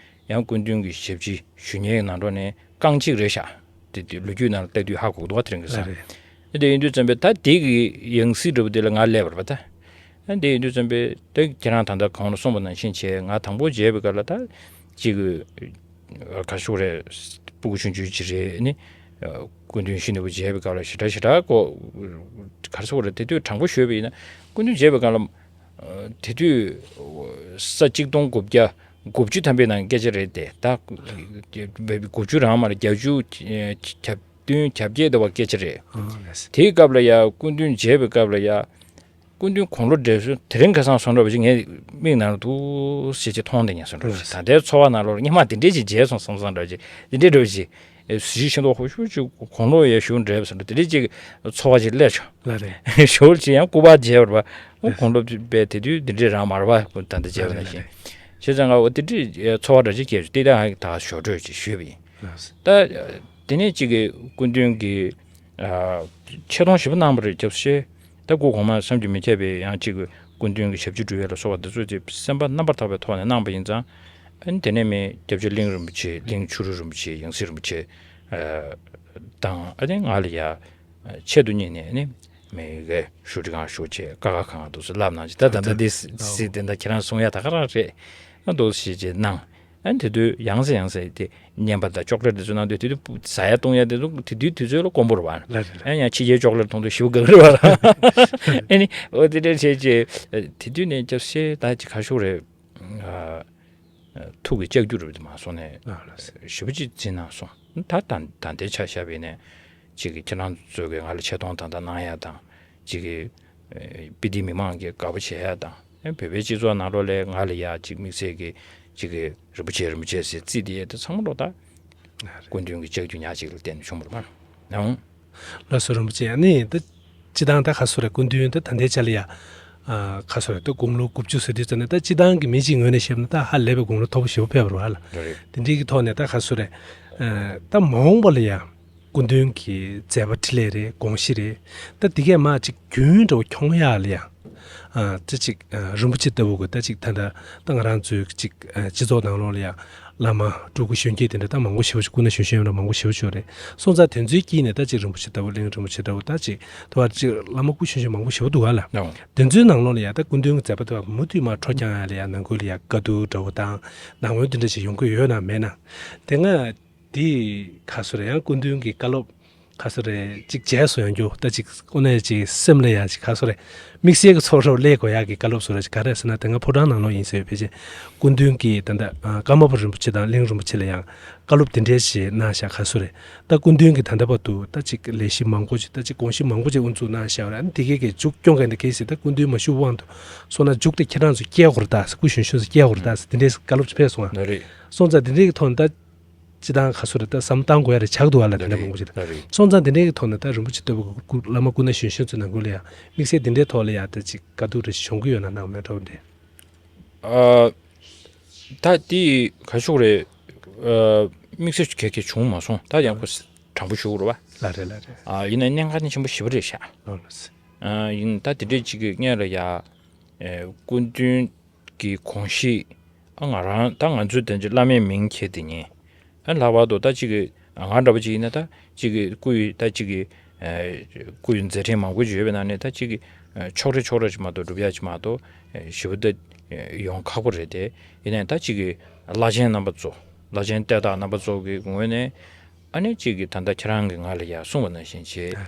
ཡང་སྐུ་མདུན་གྱི་ཞབས་ཕྱི་ཞུ་མཁན་ནང་ལོགས་ནས་རྐང་གཅིག་རེད་ཤག་དེ་དུས་ལོ་རྒྱུས་ནང་ལ་ལྟ་དུས་ཧ་གོ་གི་འདུག་བ། དེ་རིང་གི་ས་རེད། དེ་ཡིན་དུས་ཙམ་པས་ད་དེ་གི་ཡང་སྲིད་འདྲ་པོ་དེ་ལ་ང་སླེབས་པ་རེད་པ་ད། ཨ་འདི་ཡིན་དུས་ཙམ་པས་ད་ཁྱེད་རང་ད་ལྟ་གོང་ལ་གསུངས་པ་ནང་བཞིན་བྱས་ང་དང་པོ་མཇལ་བའི་སྐབས་ལ་ད་ཅིག་ག་ཟེར་དགོས་རེད། སྤུ་གུ་ཆུང་ཆུང་ཅིག་རེད་ནི། སྐུ་མདུན་ཤིན་ཏུ་མཇལ་བའི་སྐབས་ལ་ཞེ་དྲག་ཞེ་དྲག་གོ་ག་ཟེར་དགོས་རེད། དེ་དུས་དྲང་པོ་ཞུས་པ་ཡིན་ན་སྐུ་མདུན་མཇལ་བའི་སྐབས་ལ་དེ་དུས་ས་གཅིག་སྟོང་དགུ་བརྒྱ་དགུ་བཅུ་ཐམ་པའི་ནང་སྐད་ཆ་རེད་དེ། ད་དགུ་བཅུ་རང་མ་རེད། བརྒྱད་ཅུ་གྱ་བདུན་གྱ་བརྒྱད་དེ་བ་སྐད་ཆ་རེད། དེའི་སྐབས་ལ་ཡ་སྐུ་མདུན་མཇལ་བའི་སྐབས་ལ་ཡ། སྐུ་མདུན་དགུང་ལོ་བགྲེས་སོང་དེ་རིང་ཁ་སང་སོང་འདྲ་པོ་ཅིག་ངའི་མིག་ནང་ལ་འདུག་ཟེར་ཅིག་མཐོང་བསྡད་མཁན་སོང་འདྲ་པོ་ཅིག་ད་ལྟའི་ཚོར་བ་ནང་ལོགས་ལ་སྔོན་མ་དེ་འདྲས་ཅིག་མཇལ་སོང་བསམ་བསམ་འདྲ་པོ་ཅིག་དེ་འདྲས་འདྲ་པོ་ཅིག་གཟི་བརྗིད་ཆེ་མདོག་ཁ་པོ་ཞེ་པོ་ཅིག་དགུང་ལོ་ཡར་ཞུ་འདྲ་པོ་སོང་འདྲ་དེ་འདྲས་ཅིག་ཚོར་བ་ཅིག་སླེབས་བྱུང་། ལགས་རེད། ཞོར་ཅིག་ཡང་སྐུ་པར་མཇལ་བར་པ་དགུང་ལོ་བས་དེ་དུས་དེ་འདྲས་རང་མ་རེད་པ། ད་ལྟ་མཇལ་བ་ནང་བཞིན་བྱས་ཙང་ང་འོ་དེ་འདྲས་ཚོར་བ་འདྲ་ཅིག་སྐྱེས་བྱུང་། དེ་ད་ད་ཞོར་འཕྲོས་ཅིག་ཞུས་པ་ཡིན། ད་དེ་ནས་ཅིག་གི་སྐུ་མདུན་གྱི་ཨ་ཆེ་མཐོང་ཞེ་པོ་གནང་བ་རེད། སྐྱབས་སུ་མཆི། ད་སྐུ་གོང་མ་བསམ་གྱིས་མི་ཁྱབ་པའི་ཡང་ཅིག་སྐུ་མདུན་གྱི་ཞབས་ཕྱི་སྒྲུབ་ཡས་ལ་སོགས་པ་འདི་ཚོ་ཅིག་སེམས་པ་རྣམ་པར་དག་པའི་ཐོག་ནས་གནང་བ་ཡིན་ཙང་། ཨ་ནི་དེ་ནས་མི་སྐྱབས་རྗེ་གླིང་རིན་པོ་ཆེ་གླིང་ཆོས་རུ་རིན་པོ་ཆེ་ཡང་སྲིད་རིན་པོ་ཆེ་ཨ་དང་ཨ་ནི་ང་ལ་ཡ་ཆེད་དུ་གཉེར་ནས་ཨ་ནི་མི་གའི་ཞུ་སྒྲིག་ཁང་ཞུ་བྱས་ཀ་ཁ་ཁང་དུ་སུ་ལབ་གནང་ཅིག་ད་ད་ལྟ་འདི་སྲིད་དེ་འདྲ་ཁྱེད་རང་གསུང་ཡ་ད་ག་རང་རེད། ཨ་འདུག་ཞེས་བྱས་གནང་། ཨ་དེ་དུས་ཡང་སེ་ཡང་སེ་དེ་བརྙན་པ་དང་ཅོག་ལེ་དེ་ཚོ་གནང་དུས་དེ་དུས་ཟ་ཡ་བཏུང་ཡ་དེ་ཚོ་དེ་དུས་དུས་ཚོད་ལ་དཀོན་པོ་རེད་བ། ལགས་རེད་ལགས། ཨ་ཡང་ཕྱི་རྒྱལ་ཅོག་ལེ་མཐོང་དུས་ཞེ་པོ་དགའ་གི་རེད་བ། ཨ་ནི་འོ་དེ་འདྲ་བྱས་བྱས་དེ་དུས་ནས་སྐྱབས་སུ་མཆི་ད་ཅི་ག་ཤོག་རེད། ཨ་ཐུགས་ཀྱི་ལྕགས་ཀྱུ་རེད་མ་སོང་ནས་ཨ་ལགས་སོ། ཞེ་པོ་ཅིག་འཛིན་གནང་སོང་། ད་ད་ད་ལྟའི་ཆ་བཞག་པ་ཡིན་ན་ཅིག་གི་ཁྱེད་རང་ཚོ་གིས་ང་ལ་ཆེ་མཐོང་ད་ལྟ་གནང་ཡ་དང་ཅིག་གི་ཨེ་སྤི་ཏི་མི་མང་གིས་དགའ་པོ་བྱེད་ཡ་དང་ཨེ་བོད་པའི་སྤྱི་ཚོགས་ནང་ལོགས་ལ་ང་ལ་ཡ་ཅིག་དམིགས་བསལ་གྱི་ཅིག་གི་རིན་པོ་ཆེ་རིན་པོ་ཆེ་ཟེར་བརྩིས་ཏེ་ཡ་དེ་ཚང་མ་ལོག་ད་སྐུ་མདུན་གྱི་ལྕགས་ཀྱུ་ཉག་གཅིག་ལ་བརྟེན་ནས་བྱུང་བ་རེད་པ། ཨང་། ལགས་སོ་རིན་པོ་ཆེ། ཨ་ནི་ད་སྤྱི་བཏང་ད་ག་ཟེར་རེད། སྐུ་མདུན་ད་ད་ལྟའི་ཆ་ལ་ཡ་ཨ་ག་ཟེར་རེད། ད་དགུང་ལོ་དགུ་བཅུ་ཟེར་དུས་ཙམ་ནས་ད་སྤྱི་བཏང་གི་མི་གཅིག་ངོས་ནས་བཤད་ན་ད་ཧ་ལས་པའི་དགུང་ལོ་མཐོ་པོ་ཞེ་པོ་ཕེབས་པ་རེད་པ་ལགས། རེད་རེད། དེ་འདྲའི་གི་ཐོག་ནས་ད་ག་ཟེར་རེད། ཨ་ད་མ་འོངས་པ་ལ་ཡ། སྐུ་མདུན་གྱི་མཛད་པ་འཕྲིན་ལས་རེད། དགོངས་གཞི་རེད། ད་འདི་གས་མ་ཅིག་རྒྱུན་འདྲ་བོ་འཁྱོངས་ཡག་ལ་ཡང་། ཨ་ད་ཅིག་ཨ་རིན་པོ་ཆེ་ལྟ་བུ་གི་ད་ཅིག་ད་ལྟ་ད་ང་རང་ཚོའི་ཅིག་ཨ་སྤྱི་ཚོགས་ནང་ལོགས་ལ་ཡང་བླ་མ་སྤྲུལ་སྐུ་གཞོན་སྐྱེས་དེ་འདྲ་ད་མང་པོ་ཞེ་པོ་ཅིག་སྐུ་ན་གཞོན་གཞོན་ཡོད་འདྲ་མང་པོ་ཞེ་པོ་ཅིག་ཡོད་རེད། སོང་ཙང་དེ་ཚོའི་དཀྱིལ་ནས་ད་ཅིག་རིན་པོ་ཆེ་ལྟ་བུ་གླིང་རིན་པོ་ཆེ་ལྟ་བུ་ད་ཅིག་དུ་བ་ཅིག་བླ་མ་སྐུ་གཞོན་གཞོན་མང་པོ་ཞེ་པོ་འདུག་ག་ལ། ཨོ། དེ་ཚོའི་ནང་ལོགས་ལ་ཡང་ད་སྐུ་མདུན་གྱི་མཛད་པ་དུ་བ་མུ་མཐུད་མ་འཕྲོ་རྐྱང་ཡག་ལ་ཡང་ནང་ཁུལ་ལ་ཡང་དཀའ་སྡུག་འདྲ་བོ་དང་ནང་མོལ་དེ་འདྲ་ཞིག་ཡོང་གི་ཡོད་ན་མེད་ན། དེ་སྔ་དེ་ག་སོ་རེད། ཡང་སྐུ་མདུན་གྱི་བཀའ་སློབ་ག་སོ་རེད། ཅིག་བརྗེད་སོང་ཡང་རྒྱུ་ད་ཅིག་ཨོ་ནས་ཅིག་སེམས་ལ་ཡང་ཅིག་ག་སོ་རེད། དམིགས་བསལ་གྱི་ཚོར་རོ་ལས་དགོས་ཡག་གི་བཀའ་སློབ་སོ་རེད། ཅིག་ག་རེ་ཟེར་ན་དེ་སྔ་ཕོ་བྲང་ནང་ལོགས་ཡིན་ཟེར་བའི་ཕལ་ཆེར་སྐུ་མདུན་གྱིས་ད་ལྟ་ཨ་ཀརྨ་པ་རིན་པོ་ཆེ་དང་གླིང་རིན་པོ་ཆེ་ལ་ཡང་བཀའ་སློབ་དེ་འདྲའི་ཞིག་གནང་བཞག་ག་སོ་རེད། ད་སྐུ་མདུན་གྱིས་ད་ལྟ་བར་དུ་ད་ཅིག་ལས་གཞི་མང་པོ་ཅིག་ད་ཅིག་དགོངས་གཞི་མང་པོ་ཅིག་དབུ་འཛུགས་གནང་བཞག་རེད། ཨ་ནི་དེ་གས་ཀྱི་མཇུག་སྐྱོང་མཁན་དེ་གས་ཞིག་ད་སྐུ་མདུན་མ་བཞུགས་དབང་དུ་སོང་ན་མཇུག་དེ་ཁྱེད་རང་ཚོ་སྐྱེལ་དགོས་རེད་ད་ཟེར། སྐུ་གཞོན་གཞོན་ཚོ་སྐྱེལ་དགོས་རེད་ད་ཟེར་དེ་འདྲའི་བཀའ་སློབ་ཅིག་ཕེབས་སོང་ཨ། ལགས་རེད། སོང་ཙང་དེ་འདྲའི་གི་ཐོག་ནས་ད། སྤྱི་བཏང་ག་སོ་རེད། ད་བསམ་བཏང་དགོས་ཡ་རེད། ཆགས་འདུག་བ་ལ་དེ་འདྲ་མང་པོ་ཞིག་ལ། ལགས་རེད། སོང་ཙང་དེ་འདྲའི་གི་ཐོག་ནས་ད་རིན་པོ་ཆེ་ལྟ་བུ་གི་སྐུ་བླ་མ་སྐུ་ན་གཞོན་གཞོན་ཚོའི་ནང་ཁུལ་ལ་ཡང་དམིགས་བསལ་དེ་འདྲའི་ཐོག་ལ་ཡང་ད་ཅིག་དཀའ་སྡུག་འདྲ་ཞིག་བྱུང་གི་ཡོད་ན་གནང་མེད་འགྲོ་འདྲ། ཨ། ད་དེ་ག་ཞུ་རེད། ཨ། དམིགས་བསལ་གལ་གལ་བྱུང་མ་སོང་། ད་ཡང་ཁོ་དྲང་པོ་ཞུ་རོགས་བ། ལགས་རེད་ལགས་རེད། ཨ། ཡིན་ན་གནད་འགག་ནི་ཆེན་པོ་ཞེ་པོ་རེད་ཤག་ལགས་རེད། ཨ། ཡིན་ད་དེ་འདྲའི་ཅིག་གི་སྔོན་ལ་ཡ། ཨེ། སྐུ་མདུན་གྱི་དགོངས་གཞི། ཨ། ང་རང་ད་ང་ཚོའི་དོན་གྱི་བླ་མའི་མིང་ཁྱེར་དེ་ཉིད། ཨ། ལྷག་པར་དུ་ད་ཅིག་གི་ང་འདྲ་པོ་ཅིག་ཡིན་ན་ད་ཅིག་གི་སྐུ་ཡི་ད་ཅིག་གི་ཨ། སྐུ་ཡི་མཛད་འཕྲིན་མང་པོ་ཅིག་ཡོད་པའི་ནང་ནས་ད་ཅིག་གི་ཨ། ཕྱོགས་རེ་ཕྱོགས་རེ་ཅིག་མ་གཏོགས་སྒྲུབ་ཡ་ཅིག་མ་གཏོགས་ཨ། ཞེ་པོ་ད་ཡོང་ཁག་པོ་རེད་དེ། ཡིན་ནའི་ད་ཅིག་གི་བླ་ཆེན་རྣམ་པ་ཚོ། བླ་ཆེན་གཏེར་བདག་རྣམ་པ་ཚོ་གི་ངོས་ནས་ཨ་ནི་ཅིག་གི་ད་ལྟ་ཁྱེད་རང་གིས་ང་ལ་ཡ་གསུངས་པ་ནང་བཞིན་བྱས།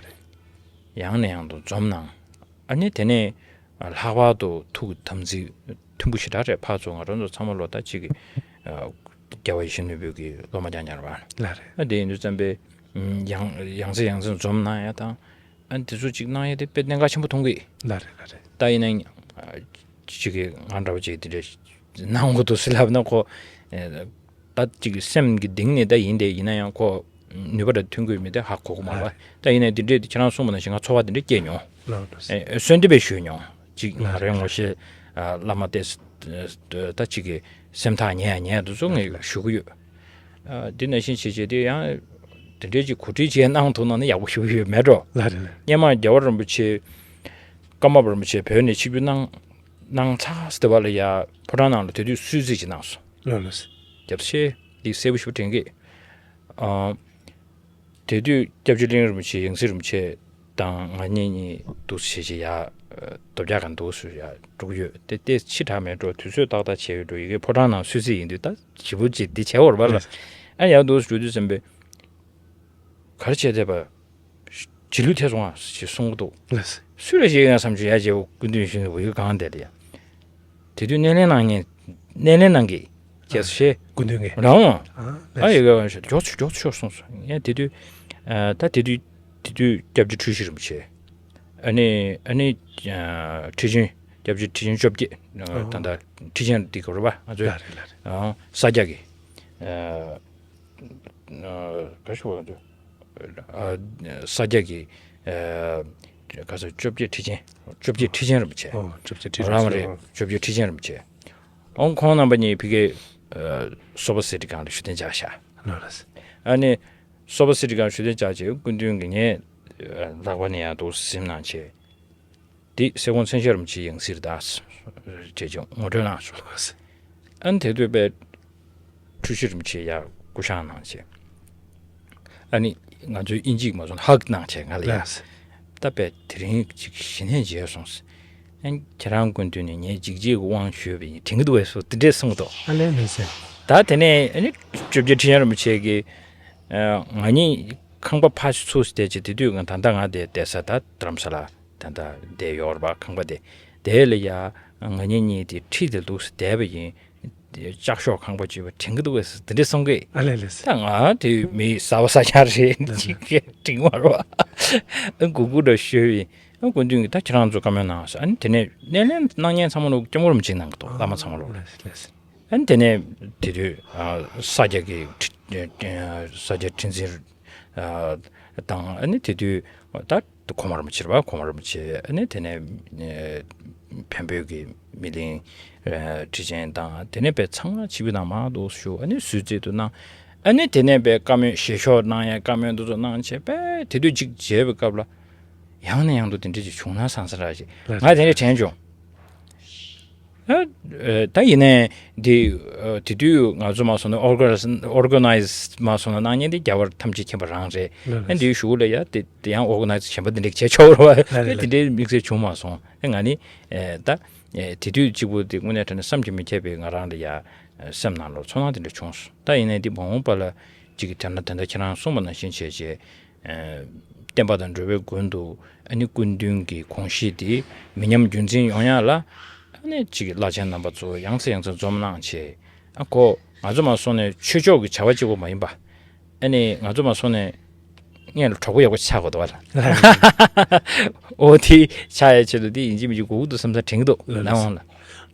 ཡང་ནས་ཡང་དུ་འཛོམས་གནང་། ཨ་ནི་དེ་ནས་ལྷག་པར་དུ་ཐུགས་དམ་ཚིག་མཐུན་པོ་ཞེ་དྲག་རེད། ཕར་ཚུར་ང་རང་ཚོ་ཚང་མ་ལོ་ད་ཅིག་གི་ཨ། རྒྱལ་བ་ཡིད་བཞིན་ནོར་བུ་གི་སློབ་མ་རྐྱང་རྐྱང་རེད་པ། ལགས་རེད། ཨ། དེ་ཡིན་དུས་ཙམ་པས་ཡང་ཡང་སེ་ཡང་སེ་འཛོམས་གནང་ཡ་དང་། ཨ། དེ་ཚོ་ཅིག་གནང་ཡ་དེ་དཔེ་གནད་འགག་ཆེན་པོ་མཐོང་གི། ལགས་རེད་ལགས་རེད། ད་ཡིན་ན་ཅིག་གི་ང་འདྲ་བོ་ཅིག་དེ་འདྲ་གནང་དགོས་འདུག་ཟེར་ལབ་ན་ཁོ། ཨ། ད་ཅིག་སེམས་ཀྱི་གཏིང་ནས་ད་ཡིན་དེ་ཡིན་ན་ཡང་ཁོ་ནུས་པ་འདྲ་ཐོན་གྱི་མེད་དེ་ཧ་གོ་གི་མ་རེད་པ། ད་ཡིན་ནའི་འདི་འདྲའི་ཁྱེད་རང་གསུངས་པ་ནང་བཞིན་ང་ཚོར་བ་འདི་འདྲ་སྐྱེས་མྱོང་། ལགས་འགྲོ་ཟེར། ཨེ། གསོལ་འདེབས་པའི་ཞུས་མྱོང་། ཅིག་ང་རའི་ངོ་ཤེས་ཨ། བླ་མ་དེ་ད་ཅིག་གི་སེམས་ཐག་ཉེ་ཡ་ཉེ་ཡ་འདུག་ཚོ་ངས་ཞུ་གི་ཡོད། ཨ། འདི་ནང་བཞིན་བྱས་བྱས་དེ་ཡང་དེ་འདྲའི་ཅིག་གོ་སྒྲིག་བྱས་གནང་ཐུབ་ན་ནི་ཡག་པོ་ཞུ་གི་ཡོད་མེད་འགྲོ། ལགས་རེད་ལགས། སྔོན་མ་རྒྱལ་བ་རིན་པོ་ཆེ་ཀརྨ་པ་རིན་པོ་ཆེ་བོད་ནས་ཆིབས་བསྒྱུར་གནང་གནང་ཚར་ཟེར་བ་ལ་ཡ་ཕོ་བྲང་ནང་ལ་དེ་དུས་གསོལ་ཚིགས་ཅིག་གནང་སོང་། ལགས་ལགས། རྒྱབ་ཆེ་འདི་གསལ་པོ་ཞིག་དྲན་གི། ཨ། དེ་དུས་སྐྱབས་རྗེ་གླིང་རིན་པོ་ཆེ་ཡང་སྲིད་རིན་པོ་ཆེ་དང་ང་གཉིས་གཉིས་འདུག་སེ་བྱས་བྱས་ཡ། རྡོ་བརྒྱ་ག་འདུག་སེ་ཡ་འགྲོ་གི་ཡོད་དེ་ལྟས་ཕྱི་དྲགས་མེད་འགྲོ། དུས་ཚོད་ཏག་ཏག་བྱས་ཡོད་འགྲོ། ཡི་གེ་ཕོ་བྲང་ནང་གསོལ་ཚིགས་ཡིན་དུས་ད་ཞིབ་པོ་ཅིག་འདི་བྱས་ཡོད་རེད་པ་ལ། ཨ། ཡར་འདུག་སེ་འགྲོ་དུས་ཙམ་པས་ག་རེ་བྱས་བསྡད་པ། རྗེས་ལུས་ཐེབས་སོང་ཨ་ཞེས་གསུང་གི་འདུག། ལགས། སུས་རེད་ཅེས་ཡང་བསམ་བྱུང་ཡ། རྗེ་བོ་སྐུ་མདུན་ཞུ་ནས་འོ་ཡུལ་གང་བསྡད་ལ་ཡ། དེ་དུས་སྣེ་ལེན་གནང་མཁན། སྣེ་ལེན་གནང་གི། ཅེས་ཤེས། སྐུ་མདུན་གྱི། རང་། ཨ། ཨ། ལགས། ཡི་གེ་བ་ཞིག་མགྱོགས་ཆུ་མགྱོགས་ཆུ་སོང་སོང་ཡ། དེ་དུས་ཨ། ད་དེ་དུས་དེ་དུས་སྐྱབས་རྗེ་འཁྲུལ་ཞིག་རིན་པོ་ཆེ། ཨ་ནི་ཨ་ནི་ཨ། ཁྲི་ཆེན། སྐྱབས་རྗེ་ཁྲི་ཆེན་བཅོ་བརྒྱད། ཨ། ད་ལྟ་ཁྲི་ཆེན་འདི་ག་རེད་པ་ང་ཚོའི། ལགས་རེད་ལགས་རེད། ཨ། ས་སྐྱ་གི། ཨ། ཨ། ག་ཞུ་བ་ང་ཚོ། ཨ། ས་སྐྱ་གི། ཨ། ག་ས་བཅོ་བརྒྱད་ཁྲི་ཆེན། བཅོ་བརྒྱད་ཁྲི་ཆེན་རིན་པོ་ཆེ། ཨོ། བཅོ་བརྒྱད་ཁྲི་ཆེན། རང་རེད། བཅོ་བརྒྱད་ཁྲི་ཆེན་རིན་པོ་ཆེ། ཨོ། ཁོང་རྣམ་པ་གཉིས་ཕ་གིའི། ཨ། སོ་པ་གསེར་ཁྲི་སྒང་ལ་བཞུགས་གདན་འཇགས་ཤག། ལགས་ལགས། ཨ་ནི་སོ་པ་གསེར་ཁྲི་སྒང་བཞུགས་གདན་འཇགས་བྱས་སྐུ་མདུན་གྱིས་ངའི་ལག་པ་ནས་ཡར་འདུག་སེ་ཟིན་གནང་བྱས། འདི་སྲས་སྐུ་མཚན་ཞབས་རིན་པོ་ཆེ་ཡང་སྲིད་དང་ཞེས་ཀྱང་ངོ་སྤྲོད་གནང་སོང་། ཨ་ནི་དེ་དུས་པའི་འཁྲུལ་ཞིག་རིན་པོ་ཆེ་ཡར་སྐུ་བཞེངས་གནང་བྱས། ཨ་ནི་ང་ཚོའི་དབྱིན་ཇིས་མ་སོང་ཧག་གནང་བྱས་ང་ལ་ཡ། ལགས། ད་པས་དེ་རིང་ཅིག་ཞི་གནས་མཇལ་སོང་ཟེར། ཨ་ནི་ཁྱེད་རང་སྐུ་མདུན་ནས་ངའི་འཇིགས་བྱེད་ཀྱི་དབང་ཞུས་པ་ཡིན་དྲན་གྱི་འདུག་པས་སོ་དེ་འདྲས་གསུངས་འདུག། ཨ་ལས་མི་ཟེར། ད་དེ་ནས་ཨ་ནི་བཅོ་བརྒྱད་ཁྲི་ཆེན་རིན་པོ་ཆེ་གིས་ང་གཉིས་ཁང་པ་ཕར་ཚུར་བསྡད་བྱས་དེ་དུས་ང་ད་ལྟ་ང་དེ་བསྡད་ས་ད་རྡ་རམ་ས་ལ། ད་ལྟ་བསྡད་ཡོད་རེད་པ་ཁང་པ་དེ། དེ་ལ་ཡ་ང་གཉིས་གཉིས་དེ་ཁྲིད་དེ་འདུག་སེ་བསྡད་པ་ཡིན། ལྕགས་ཤོག་ཁང་པ་བྱས་པ་དྲན་གྱི་འདུག་གས་དེ་འདྲ་གསུང་གི། ཨ་ལས་ལས། ད་ང་དེ་མི་གསར་པ་གསར་རྐྱང་རེད་ཅིག་གས་དྲན་མ་རེད་པ། ཨ་གུ་གུ་འདྲ་ཤོད་ཡིན། ཨ་སྐུ་མདུན་གྱིས་ད་ཁྱེད་རང་ཚོ་བཀའ་མོལ་གནང་ཟེར། ཨ་ནི་དེ་ནས་སྣེ་ལེན་གནང་མཁན་ཚང་མ་ལོ་སྐྱབས་མགོན་རིན་པོ་ཆེ་གནང་གི་འདུག། བླ་མ་ཚང་མ་ལོ། ལས་ལས། ཨ་ནི་དེ་ནས་དེ་དུས་ཨ་ས་སྐྱ་གི་ཁྲི་ཨ་ས་སྐྱ་ཁྲི་འཛིན་ཨ་དང་ཨ་ནི་དེ་དུས་ད་གོང་མ་རིན་པོ་ཆེ་རེད་པ། གོང་མ་རིན་པོ་ཆེ། ཨ་ནི་དེ་ནས་ཨ་བོན་པོའི་གི་མི་གླིང་ཨ་ཁྲི་ཆེན་དང་དེ་ནས་པའི་ཚང་མ་ཆིབས་བསྒྱུར་གནང་མང་དུ་བཞུགས། ཨ་ནི་གསོལ་ཚིགས་དུ་གནང་ ཨ་ནི་དེ་ནས་པའི་བཀའ་མོལ་བཞེས་ཕྱོགས་གནང་ཡ། བཀའ་མོལ་འདི་ཚོ་གནང་བྱས་པས་དེ་དུས་གཅིག་མཇལ་བའི་སྐབས་ལ་ཡང་ནས་ཡང་དུ་དེ་འདྲ་ཅིག་བྱུང་ན་བསམ་ས་ར་ཅིག་ལགས་ང་དེ་འདྲ་དྲན་བྱུང་། ཨ། ཨ། ད་ཡིན་ནའི་འདི། ཨ། དེ་དུས་ང་ཚོ་མ་སོང་ན་ཨོར་ག་ཨོར་ག་ནའི་ཛི་མ་སོང་ན་གནང་མཁན་དེ་རྒྱལ་བ་ཐམས་ཅད་མཁྱེན་པ་རང་རེད། ལགས་ཨ། འདིའི་གཞུག་ལ་ཡ་དེ་དེ་ཡང་ཨོར་ག་ནའི་ཛི་གཞན་པ་དེ་འདྲ་བྱས་ཆོག་རེད་བ། ལགས་རེད། དེ་འདྲའི་དམིགས་བསལ་བྱུང་མ་སོང་། ཨ། ང་ནི། ཨ། ད། ཨ། དེ་དུས་གཅིག་པུ་དེ་དངོས་གནས་དྲང་གནས་བསམ་གྱིས་མི་ཁྱབ་པའི་ང་རང་ལ་ཡ། ཨ། སེམས་ནང་ལ་ཚོར་སྣང་དེ་འདྲ་བྱུང་སོང་། ད་ཡིན་ནའི་འདི་མ་འོངས་པ་ལ་གཅིག་གི་དེ་འདྲ་དེ་འདྲ་ཁྱེད་རང་གསུངས་པ་ནང་བཞིན་བྱས་བྱས། ཨ། བསྟན་པ་དང་འགྲོ་བའི་མགོན་དུ་ཨ་ནི་སྐུ་མདུན་གྱི་དགོངས་གཞི་དེ་མི་ཉམས་རྒྱུན་འཛིན་ཡོང་ཡ་ལ་ཨ་ནི་གཅིག་གི་བླ་ཆེན་རྣམ་པ་ཚོ་ཡང་སེ་ཡང་སེ་འཛོམས་གནང་བྱས། ཨ་ཁོ་ང་ཚོ་མ་སོང་ནས་ཆོས་ཕྱོགས་ཀྱི་བྱ་བ་གཅིག་པོ་མ་ཡིན་པ། ཨ་ནི་ང་ཚོ་མ་སོང་ནས་སྔོན་ལ་གྲོགས་པོ་ཡག་པོ་ཆགས་དགོས་འདུག་བ་ལ། འོ་དེ་ཆགས་ཡ་ཆེད་དུ་དེ་ཡིན་གཅིག་མིན་གཅིག་དགོས་ཀྱི་འདུག་བསམ་ས་དྲན་གྱི་འདུག་ལགས་ལགས་འོང་ལ།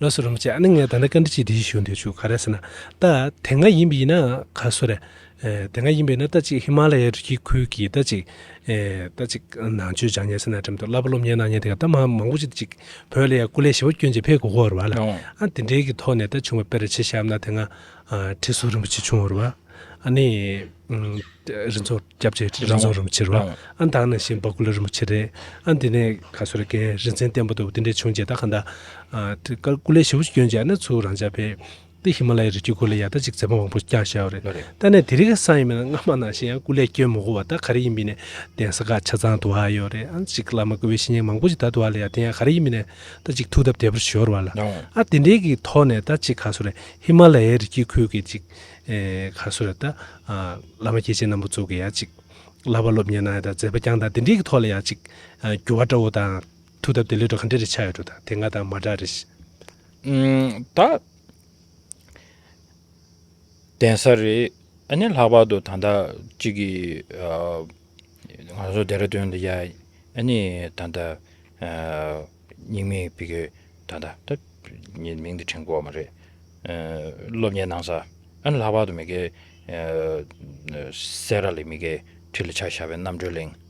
ལགས་སོ་རིན་པོ་ཆེ། ཨ་ནི་ངས་ད་ལྟ་བཀའ་འདྲི་གཅིག་དེ་ཞུ་འདོད་བྱུང་། ག་རེ་ཟེར་ན། ད་དེ་སྔ་ཡིན་པ་ཡིན་ན་ག་སུ་རེད། ཨེ། དེ་སྔ་ཡིན་པ་ཡིན་ན་ད་ཅིག་ཧི་མ་ལ་ཡའི་རི་རྒྱུད་ཁུལ་གྱི་ད་ཅིག་ཨེ། ད་ཅིག་ནང་ཆོས་སྦྱང་མཁན་ཟེར་ན་འགྲིག་མི་འདུག་བསླབ་པ་སློབ་གཉེར་གནང་མཁན་དེ་ག་ད་མ་མང་པོ་ཅིག་ཅིག་བོད་ལ་ཡ་སྐུ་ལས་ཞེ་པོ་བསྐྱོན་བྱས་ཕེབས་དགོས་ཀྱི་ཡོད་རེད་བ་ལ། ཨ། དེ་འདྲའི་གི་ཐོག་ནས་ད་བྱུང་བ་དཔེར་ཆ་བཞག་ན་དེ་སྔ། ཨ། ཁྲི་ཟུར་རིན་པོ་ཆེ་བྱུང་བ་རེད་བ། ཨ་ནི། ཨུམ། རི་ཚོགས་སྐྱབས་རྗེ་རི་ཚོགས་རིན་པོ་ཆེ་རེད་བ། ཨ། ད་ནང་བཞིན་སྦ་ཀུ་ལ་རིན་པོ་ཆེ་རེད། ཨ། འདི་ནས་ག་སུ་རེད། རྒན་རིག་འཛིན་བསྟན་པ་རྡོ་རྗེ་དེ་འདྲས་བྱུང་རྗེས་ད་ག་འདྲ། ཨ། དེ་སྐུ་ལས་ཞེ་པོ་ཞིག་བསྐྱོན་རྗེས་ཨ་ནི་ཚུར་རང་ཅག་ཕེབས་ཏེ་ཧི་མ་ལ་ཡའི་རི་རྒྱུད་ཁུལ་ལ་ཡ་ད་ཅིག་མཛད་པ་མང་པོ་བསྐྱངས་བཞག་ཡོད་རེད། ལགས་རེད། ད་ནས་དེ་རིང་གི་སང་ཡིན་མིན་ན་སྔ་མ་ནང་བཞིན་ཡང་སྐུ་ལས་བསྐྱོན་མ་དགོས་པ། ད་ག་རེ་ཡིན་མིན་ནས་གདན་ས་ཁག་ཆ་ཚང་དུ་བ་ཡོད་རེད། ཨ། ཅིག་བླ་མ་སྐུ་བའི་བཤེས་གཉེན་མང་པོ་ཞིག་ད་དུ་བ་ལ་ཡ་དེ་ཡང་ག་རེ་ཡིན་མིན་ནས་ད་ཅིག་ཐུགས་སྟབས་བདེ་པོ་ཞིག་ཡོད་རེད་བ་ལ། ཨ། དེ་འདྲའི་གི་ཐོག་ནས་ད་ཅིག་ག་སུ་རེད། ཧི་མ་ལ་ཡའི་རི་རྒྱུད་ཁུལ་གྱི་ཅིག་ཨེ། ག་སུ་རེད། ད། ཨ། བླ་མ་སྐྱེས་ཆེན་རྣམ་པ་ཚོ་གི་ཡ་ཅིག་བསླབ་པ་སློབ་གཉེར་གནང་ཡ་དང་མཛད་པ་བསྐྱངས་སྟངས་དེ་འདྲའི་གི་ཐོག་ལ་ཡ་ཅིག་ཨ། འགྱུར་བ་འདྲ་བོ་དང་ཐུགས་སྟབས་བདེ་ལོས་འགྲོ་ག་འདྲ་རེ་ཆགས་ཡོད་འགྲོ། ད་དེ་སྔ་དང་མ་འདྲ་རེ། ཨུམ། ད་གདན་ས་རེད། ཨ་ནི་ལྷག་པར་དུ་ད་ལྟ་གཅིག་གི། ཨ། ང་ཚོ་ལྡེ་ར་ལྡུན་ལ་ཡ། ཨ་ནི་ད་ལྟ། ཨ། རྙིང་མའི་བི་གའི་ད་ལྟ་ད་ངས་མིང་འདི་དྲན་གྱི་ཡོད་མ་རེད། ཨ། སློབ་གཉེར་གནང་ས། ཨ་ནི་ལྷག་པར་དུ་མི་དགེ། ཨ། སེ་ར་ལ་མི་དགེ་ཁྲི་ལ་ཆ་བཞག་པའི་རྣམ་གྲོལ་གླིང་།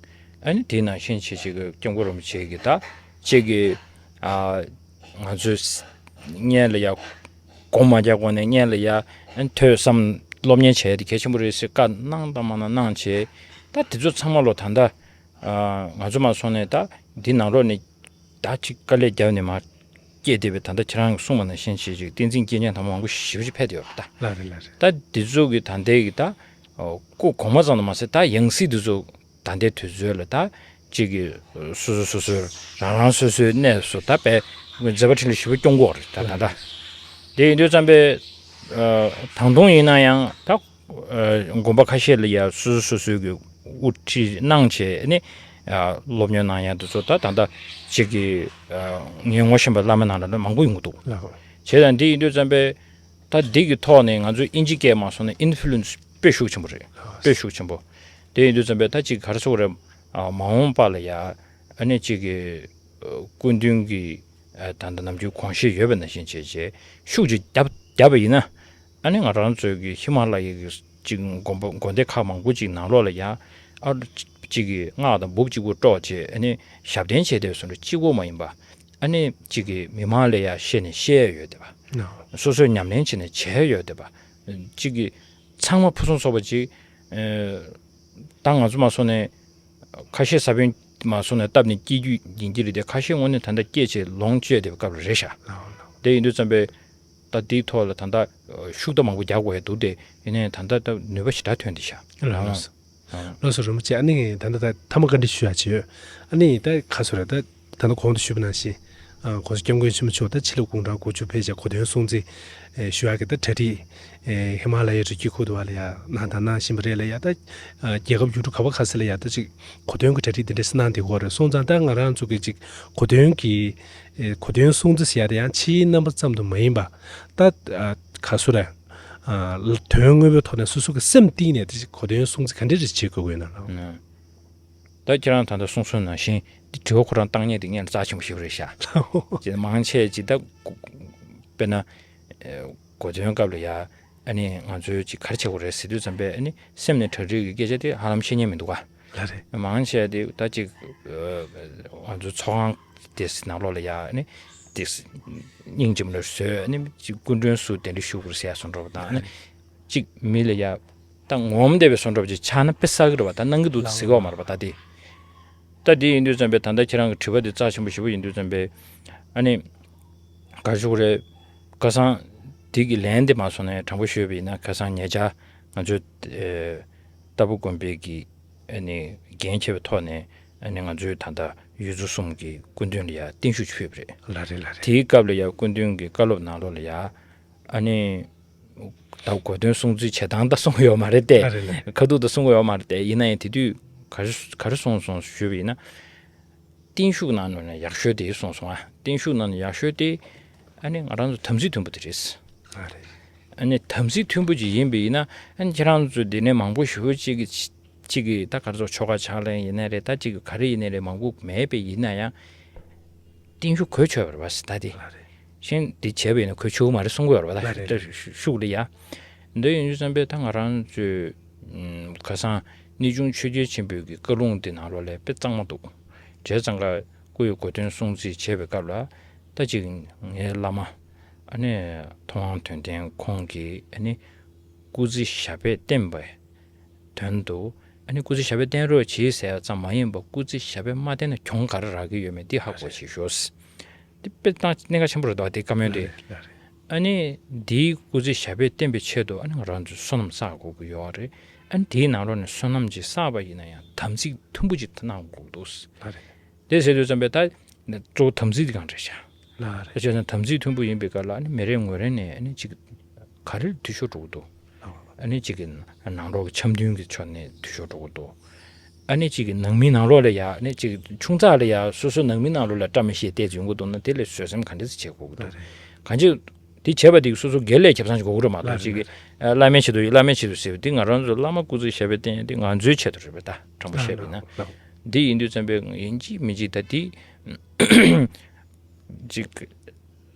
ཨ་ནི་དེའི་ནང་བཞིན་བྱེད་ཅིག་གི་སྐྱབས་མགོན་རིན་པོ་ཆེ་གི་ད་གཅིག་གི། ཨ། ང་ཚོའི་སྔོན་ལ་ཡ། སྒོ་མ་རྒྱག་གོང་ནས་སྔོན་ལ་ཡ། ཨ་ནི་ཐོས་བསམ་སློབ་གཉེར་བྱས་ཏེ་གལ་ཆེན་པོ་རེད་ཟེར་བཀའ་གནང་དང་མ་གནང་གནང་བྱས། ད་དེ་ཚོ་ཚང་མ་ལོ་ད་ལྟ། ཨ། ང་ཚོ་མ་སོང་ནས་ད་འདི་ནང་ལོགས་ནས་ད་ཅིག་དཀའ་ལས་བརྒྱབ་ནས་མར་སྐྱེས་བསྡད་པའི་ད་ལྟ་ཁྱེད་རང་གིས་གསུངས་པ་ནང་བཞིན་བྱས་ཅིག་བསྟན་འཛིན་སྐྱེས་ཆེན་དང་པོ་མང་པོ་ཞེ་པོ་ཅིག་ཕེབས་བསྡད་ཡོད་རེད་ད། ལགས་རེད། ལགས་རེད། ད་འདི་ཚོ་གི་ད་ལྟའི་གི་ད་སྐུ་གོང་མ་ཙམ་དུ་མ་ཟད་ད་ཡང་སྲིད་འདི་ཚོ་ད་ལྟའི་དུས་ཚོད་ལ་ད་ཅིག་གི་སོ་སོ་སོ་སོའི་རང་རང་སོ་སོའི་གནས་སུ་ད་པའི་མཛད་པ་འཕྲིན་ལས་ཞེ་པོ་སྐྱོང་གི་ཡོད་རེད་ད། ད་ལྟ་དེ་ཡིན་དུས་ཙམ་པའི་ད་དུང་ཡིན་ན་ཡང་ད། ཨ། དགོན་པ་ཁ་ཤས་ལ་ཡ་སོ་སོ་སོ་སོའི་གི་དབུ་ཁྲིད་གནང་བྱས་ནས། ཨ། སློབ་གཉེར་གནང་ཡ་འདི་ཚོ་ད་ད་ལྟ་གཅིག་གི། ཨ། ངས་ངོ་ཤེས་པ་བླ་མའི་ནང་ལ་ནི་མང་པོ་ཡོང་གི་འདུག་ལགས། བྱས་ཙང་འདི་ཡིན་དུས་ཙམ་པས་ད་འདི་གི་ཐོག་ནས་ང་ཚོའི་དབྱིན་ཇི་སྐད་མ་སོང་ན་ཨིན་ཕུ་ལུ་ཨེན་སི་དཔེ་ཤུགས་ཆེན་པོ་རེད། དཔེ་ཤུགས་ཆེན་པོ། དེ་ཡིན་དུས་ཙམ་པས་ད་གཅིག་ག་རེ་ཟེར་དགོས་རེད། ཨ། མ་འོངས་པ་ལ་ཡ་ཨ་ནི་གཅིག་གི། ཨ། སྐུ་མདུན་གྱི། ཨ། ད་ལྟ་ནམ་རྒྱུན་དགོངས་བཞེད་ཡོད་པ་ནང་བཞིན་བྱས་བྱས་ཤུགས་ཅིག་བརྒྱབ་བརྒྱབ་པ་ཡིན་ན། ཨ་ནི་ང་རང་ཚོའི་གི་ཧི་མ་ལ་ཡའི་གི་ཅིག་དགོན་པ་དགོན་སྡེ་ཁག་མང་པོ་ཅིག་ནང་ལོགས་ལ་ཡ། ཨ། ཅིག་གི་སྔགས་དང་འབུབ་གཅིག་པུ་དཀྲོགས་བྱས་ཨ་ནི་ཞབས་བརྟན་བྱས་བསྡད་སོང་རེད། གཅིག་པོ་མ་ཡིན་པ། ཨ་ནི་གཅིག་གི་མི་མང་ལ་ཡ་བཤད་ནས་བཤད་ཡོད་བསྡད་པ། ཨ། སོ་སོས་ཉམས་ལེན་བྱས་ནས་བྱས་ཡོད་བསྡད་པ། གཅིག་གི་ཚང་མ་ཕུན་སུམ་ཚོགས་པ་ཅིག་ཨ། ད་ང་ཚོ་མ་སོང་ནས་ཁ་ཤས་ས་བོན་མ་སོང་ནས་བཏབ་ནས་སྐྱེ་རྒྱུ་ཡིན་གྱི་རེད་དེ། ཁ་ཤས་དངོས་གནས་ད་ལྟ་སྐྱེས་བྱས་ལོངས་སྤྱོད་བསྡད་པའི་སྐབས་ལ་རེད་ཤག་དེ་ཡིན་དུས་ཙམ་པས་ད་འདིའི་ཐོག་ལ་ད་ལྟ་ཤུགས་ད་མང་པོ་རྒྱག་དགོས་ཡ་འདུག་སྟེ། ཡིན་ནའི་ད་ལྟ་ད་ནུས་པ་ཞེ་དྲག་ཐོན་བསྡད་ཤག་ལགས་ལགས། ལགས་སོ་རིན་པོ་ཆེ། ཨ་ནི་ད་ལྟ་ད་ཐ་མ་བཀའ་འདྲི་ཞུ་ཡ་ཅིག་ཡོད། ཨ་ནི་ད་ག་སུ་རེད། ད་ད་ལྟ་གོང་དུ་ཞུས་པ་ནང་བཞིན། ཨ། ༸གོང་ས་༸སྐྱབས་མགོན་ཆེན་པོ་མཆོག་ད་ཕྱི་ལོ་དགུང་གྲངས་དགུ་བཅུ་ཕེབས་བྱས་གོ་སྟོན་སྲུང་བརྩི་ཨེ་ཞུ་ཡག་གི་ད་གྲ་སྒྲིག་ཨེ་ཧི་མ་ལ་ཡའི་རི་རྒྱུད་ཁུལ་དུ་བ་ལ་ཡ་གནང་དང་གནང་བཞིན་པ་རེད་ལ་ཡ། ད་ཨ་རྒྱལ་ཁབ་ཡུལ་གྲུ་ག་བ་ག་ས་ལ་ཡ་ད་ཅིག་གོ་སྟོན་གྱི་གྲ་སྒྲིག་འདི་འདྲ་སེ་གནང་བསྡད་ཀྱི་ཡོད་རེད། སོང་ཙང་ད་ང་རང་ཚོ་གི་ཅིག་གོ་སྟོན་གྱི་ཨེ་གོ་སྟོན་སྲུང་བརྩི་ཟེར་ཡ་དེ་ཡང་ཕྱིའི་རྣམ་པ་ཙམ་དུ་མ་ཡིན་པ། ད་ཨ་ག་སུ་རེད། ཨ་དོན་དངོས་པོའི་ཐོག་ནས་སོ་སོ་གི་སེམས་གཏིང་ནས་ད་ཅིག་གོ་སྟོན་སྲུང་བརྩི་ག་འདྲ་རེ་བྱེད་དགོས་ཀྱི་ཡོད་ན་ལགས། ད་ཁྱེད་རང་ད་ལྟ་གསུངས་སོང་ནང་བཞིན་འདི་དྲི་བ་ཁོ་རང་བཏང་མཁན་དེ་ངས་རྩ་ཆེན་པོ་ཞིག་རེད་ཤག་ཅེས་མང་ཆེ་ཅིག་ད་དཔེར་ན་གོ་སྟོན་སྐབས་ལ་ཡ་ཨ་ནི་ང་ཚོའི་ཅིག་ག་རེ་བྱེད་དགོས་རེད་ཟེར་དུས་ཙམ་པས་ཨ་ནི་སེམས་ནས་གྲ་སྒྲིག་གི་སྐད་ཆ་དེ་ཧ་ལམ་བཤད་མཁན་མི་འདུག་ག་ལགས་རེད། མང་ཆེ་དེ་ད་ཅིག་ང་ཚོའི་ཚོགས་ཁང་དེ་ནང་ལོགས་ལ་ཡ་ཨ་ནི་དེ་སྙིང་རྗེ་མོ་ལ་བཟོས་ཨ་ནི་ཅིག་སྐུ་མགྲོན་སུ་གདན་འདྲེན་ཞུ་དགོས་རེད་ཟེར་ཡ་སོང་འགྲོ་བ་དང་ཨ་ནི་ཅིག་མི་ལ་ཡ། ད་ངོམ་བསྡད་པའི་བཟོ་འདྲ་པོ་ཅིག་ཆགས་ན་དཔེ་བསགས་ཀྱི་རེད་བ། ད་གནང་གི་འདུག་ཟེར་གི་ཡོད་མ་རེད་བ། ད་དེ་ད་དེ་ཡིན་དུས་ཙམ་པས་ད་ལྟ་ཁྱེད་རང་གི་དྲི་བ་དེ་རྩ་ཆེན་པོ་ཞེ་པོ་ཡིན་དུས་ཙམ་པས། ཨ་ནི་ག་ཞུ་དགོས་རེད། ཁ་སང་དེ་གི་ལན་དེ་མ་སོང་ནས་དྲང་པོ་ཞུས་པ་ཡིན་ན། ཁ་སང་ཉེ་ཆར་ང་ཚོའི་ཨེ་ལྟ་བུ་དགོན་པའི་གི་ཨ་ནི་འགན་འཁྱེར་བའི་ཐོག་ནས། ཨ་ནི་ང་ཚོའི་ད་ལྟ་ཡུལ་ཚོ་གསུམ་གྱི་སྐུ་མདུན་ལ་ཡ་བརྟན་བཞུགས་ཅིག་ཕུལ་བ་རེད། ལགས་རེད། ལགས་རེད། དེའི་སྐབས་ལ་ཡ་སྐུ་མདུན་གྱི་བཀའ་སློབ་ནང་ལོགས་ལ་ཡ། ཨ་ནི་ད་གོ་སྟོན་སྲུང་བརྩི་བྱེད་སྟངས་ད་གསུང་གི་ཡོད་མ་རེད་དེ། ལགས་རེད། ལགས་རེད། ཁ་ཐུག་ད་གསུང་གི་ཡོད་མ་རེད་དེ། ཡིན་ན་ཡང་དེ་དུས་ག་རེ་ག་རེ་གསུངས་སོང་ཞུས་པ་ཡིན་ན། བརྟན་བཞུགས་གནང་ནས་ཡག་ཤོས་དེ་གསུངས་སོང་ཨ། བརྟན་བཞུགས་གནང་ནས་ཡག་ཤོས་དེ། ཨ་ནི་ང་རང་ཚོ་དམ་ཚིག་མཐུན་པོ་དེ་རེད། ཨ་རེད། ཨ་ནི་དམ་ཚིག་མཐུན་པོ་ཅིག་ཡིན་པ་ཡིན་ན། ཨ་ནི་ཁྱེད་རང་ཚོ་འདི་ནས་མང་པོ་ཞེ་པོ་ཅིག་གིས་ཅིག་གིས་ད་ག་རེ་ཟེར། ཆོ་ག་ཕྱག་ལེན་ཡིན་ནའི་རེད། ད་ཅིག་གིས་ག་རེ་ཡིན་ནའི་རེད། མང་པོ་མེད་པ་ཡིན་ན་ཡང་། བརྟན་བཞུགས་གོ་ཆོད་པ་རེད་བ། ད་དེ་ཨ་རེད། གཞན་དེ་བྱས་པ་ཡིན་ན་གོ་ཆོད་མ་རེད་གསུང་གི་ཡོད་རེད་བ། ད་ལགས་རེད། ཤུགས་ལ་ཡ། འདི་ཡིན་དུས་ཙམ་པས་ད་ང་རང་ཚོས་ཨུམ་ཁ་སང་གནས་ཆུང་ཆོས་རྒྱལ་ཆེན་པོའི་གི་བཀའ་ལུང་དེ་ནང་ལོགས་ལ་དཔེ་གཙང་མ་འདུག་བྱས་ཙང་ཀ་སྐུ་ཡི་གོ་སྟོན་སྲུང་བརྩི་བྱེད་པའི་སྐབས་ལ། ད་ཅིག་ངའི་བླ་མ་ཨ་ནི་མཐོང་དབང་དོན་ལྡན་ཁོང་གིས་ཨ་ནི་སྐུ་ཚེ་ཞབས་པད་བརྟན་པའི་དོན་དུ། ཨ་ནི་སྐུ་ཚེ་ཞབས་པད་བརྟན་རོགས་བྱེད་ཟེར་ཡ་ཙམ་མ་ཡིན་པར། སྐུ་ཚེ་ཞབས་པད་མ་བརྟན་ན་གྱོང་ག་རེ་རག་གི་ཡོད་མེད་འདི་ཧ་གོ་བྱེད་ཤོག་འདི་དཔེ་གཏང་གནད་འགག་ཆེན་པོ་རེད་དོ། དེ་བཀའ་མོལ་དེ། ལགས་རེད། ལགས་རེད། ཨ་ནི་འདིའི་སྐུ་ཚེ་ཞབས་པད་བརྟན་པའི་ཆེད་དུ། ཨ་ནི་ང་རང་ཚོས་བསོད་ནམས་བསགས་དགོས་ཀྱི་ཡོད་རེད། ཨ་ནི་དེའི་ནང་ལོགས་ནས་བསོད་ནམས་ཅིག་བསགས་པ་ཡིན་ན་ཡང་དམ་ཚིག་མཐུན་པོ་ཅིག་གནང་དགོས་འདུག་ལགས་རེད། དེ་ཟེར་དུས་ཙམ་པས་ད་གཙོ་བོ་དམ་ཚིག་དེ་གང་རེད་ཤག་ལགས་རེད། ད་བྱས་ཙང་དམ་ཚིག་མཐུན་པོ་ཡིན་པའི་སྐབས་ལ། ཨ་ནི་མི་རེ་ངོ་རེ་ནས་ཨ་ནི་ཅིག་ག་རེ་འཐུས་ཤོར་འགྲོ་གི་འདུག་ཨ་ནི་གཅིག་གི་ནང་ལོགས་ཀྱི་འཆམ་མཐུན་གྱི་ཕྱོགས་ནས་འཐུས་ཤོར་འགྲོ་གི་འདུག་ཨ་ནི་གཅིག་གི་ནང་མི་ནང་ལོགས་ལ་ཡ། ཨ་ནི་གཅིག་ཆུང་ཙག་ལ་ཡ། སོ་སོ་ནང་མི་ནང་ལོགས་ལ་བཀྲ་མི་ཤིས་བལྟས་ཡོང་གི་འདུག་ན། དེ་ལ་བཟོད་སེམས་ག་འདྲ་ཞིག་བྱེད་དགོས་ཀྱི་འདུག་གང་ཅི་དེ་བྱས་པ་དེ་སོ་སོ་སྒེར་ལ་ཁེ་བཟང་ཞིག་དགོས་ཀྱི་རེད་མ་གཏོགས། གཅིག་གི་བླ་མའི་ཆེད་དུ། བླ་མའི་ཆེད་དུ་ཟེར་བ་དེ། ང་རང་ཚོ་བླ་མ་སྐུ་ཚེ་ཞབས་པད་བརྟན་ཡ་དེ་ང་ཚོའི་ཆེད་དུ་རེད་པས། ད་དྲང་པོ་བཤད་པ་ཡིན་ན། འདི་ཡིན་དུས་ཙམ་པས་ཡིན་གཅིག་མིན་གཅིག་ད་དེ་གཅིག་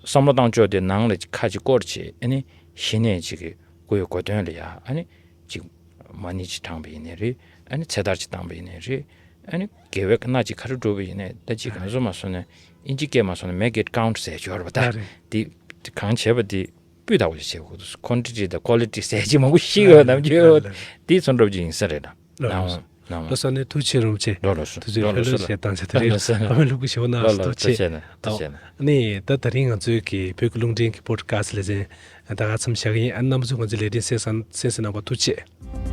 བསམ་བློ་བཏང་ཕྱོགས་དེ་ནང་ལ་ཁ་ཅིག་བསྐོར་བྱས། ཨ་ནི་གཞི་ནས་གཅིག་གི་སྐུ་ཡི་གོ་སྟོན་ལ་ཡ། ཨ་ནི་གཅིག་མ་ཎི་ཅིག་བགྲངས་པ་ཡིན་ནའི་རེད། ཨ་ནི་ཚེ་ཐར་ཅིག་བཏང་པ་ཡིན་ནའི་རེད། ཨ་ནི་དགེ་བའི་སྣ་ཅིག་ག་རེ་བསྒྲུབས་པ་ཡིན་ནའི། ད་ཅིག་གང་སོ་མ་སོང་ནས་ཨིན་ཇི་སྐད་མ་སོང་ནས་make it count ཟེར་ཡོད་རེད་པ། ད་ལགས་རེད། དེ་གང་བྱས་པ་དེ་སྤུས་དག་པོ་ཞིག་བྱེད་དགོས་འདུག quantity དང་quality ཟེར་ཅིག་མང་པོ་ཤེས་ཡོད། ནམ་རྒྱུན་ཡོད། དེ་ཚོ་འགྲོ་རྒྱུ་ཡིན་ས་རེད། ལགས་ལགས་ལགས་སོ། ཨ་ནི་ཐུགས་རྗེ་ཆེ་རིན་པོ་ཆེ། ལགས་ལགས་སོ། ཐུགས་རྗེ་ཆེ། ལགས་ལགས་སོ། ལགས་ལགས་སོ། ཨ་མའི་ལུག་གི་ཞེ་པོ་གནང་། ལགས་ལགས། ཐུགས་རྗེ་ཆེ། ཐུགས་རྗེ་ཆེ། ཨ་ནི་ད་ད་རིང་ང་ཚོའི་གི་བོད་ཀྱི་རླུང་འཕྲིན་གྱི་པོ་ཌི་ཁ་སི་ལེ་ཚན་ད་ག་མཚམས་བཞག་གི་ཡིན། ཨ་ནི་རྣམ་པ་ཚོས་ང་ཚོའི་ལས་རིམ་གསན་གསན་གནང་བར་ཐུགས་རྗེ་ཆེ།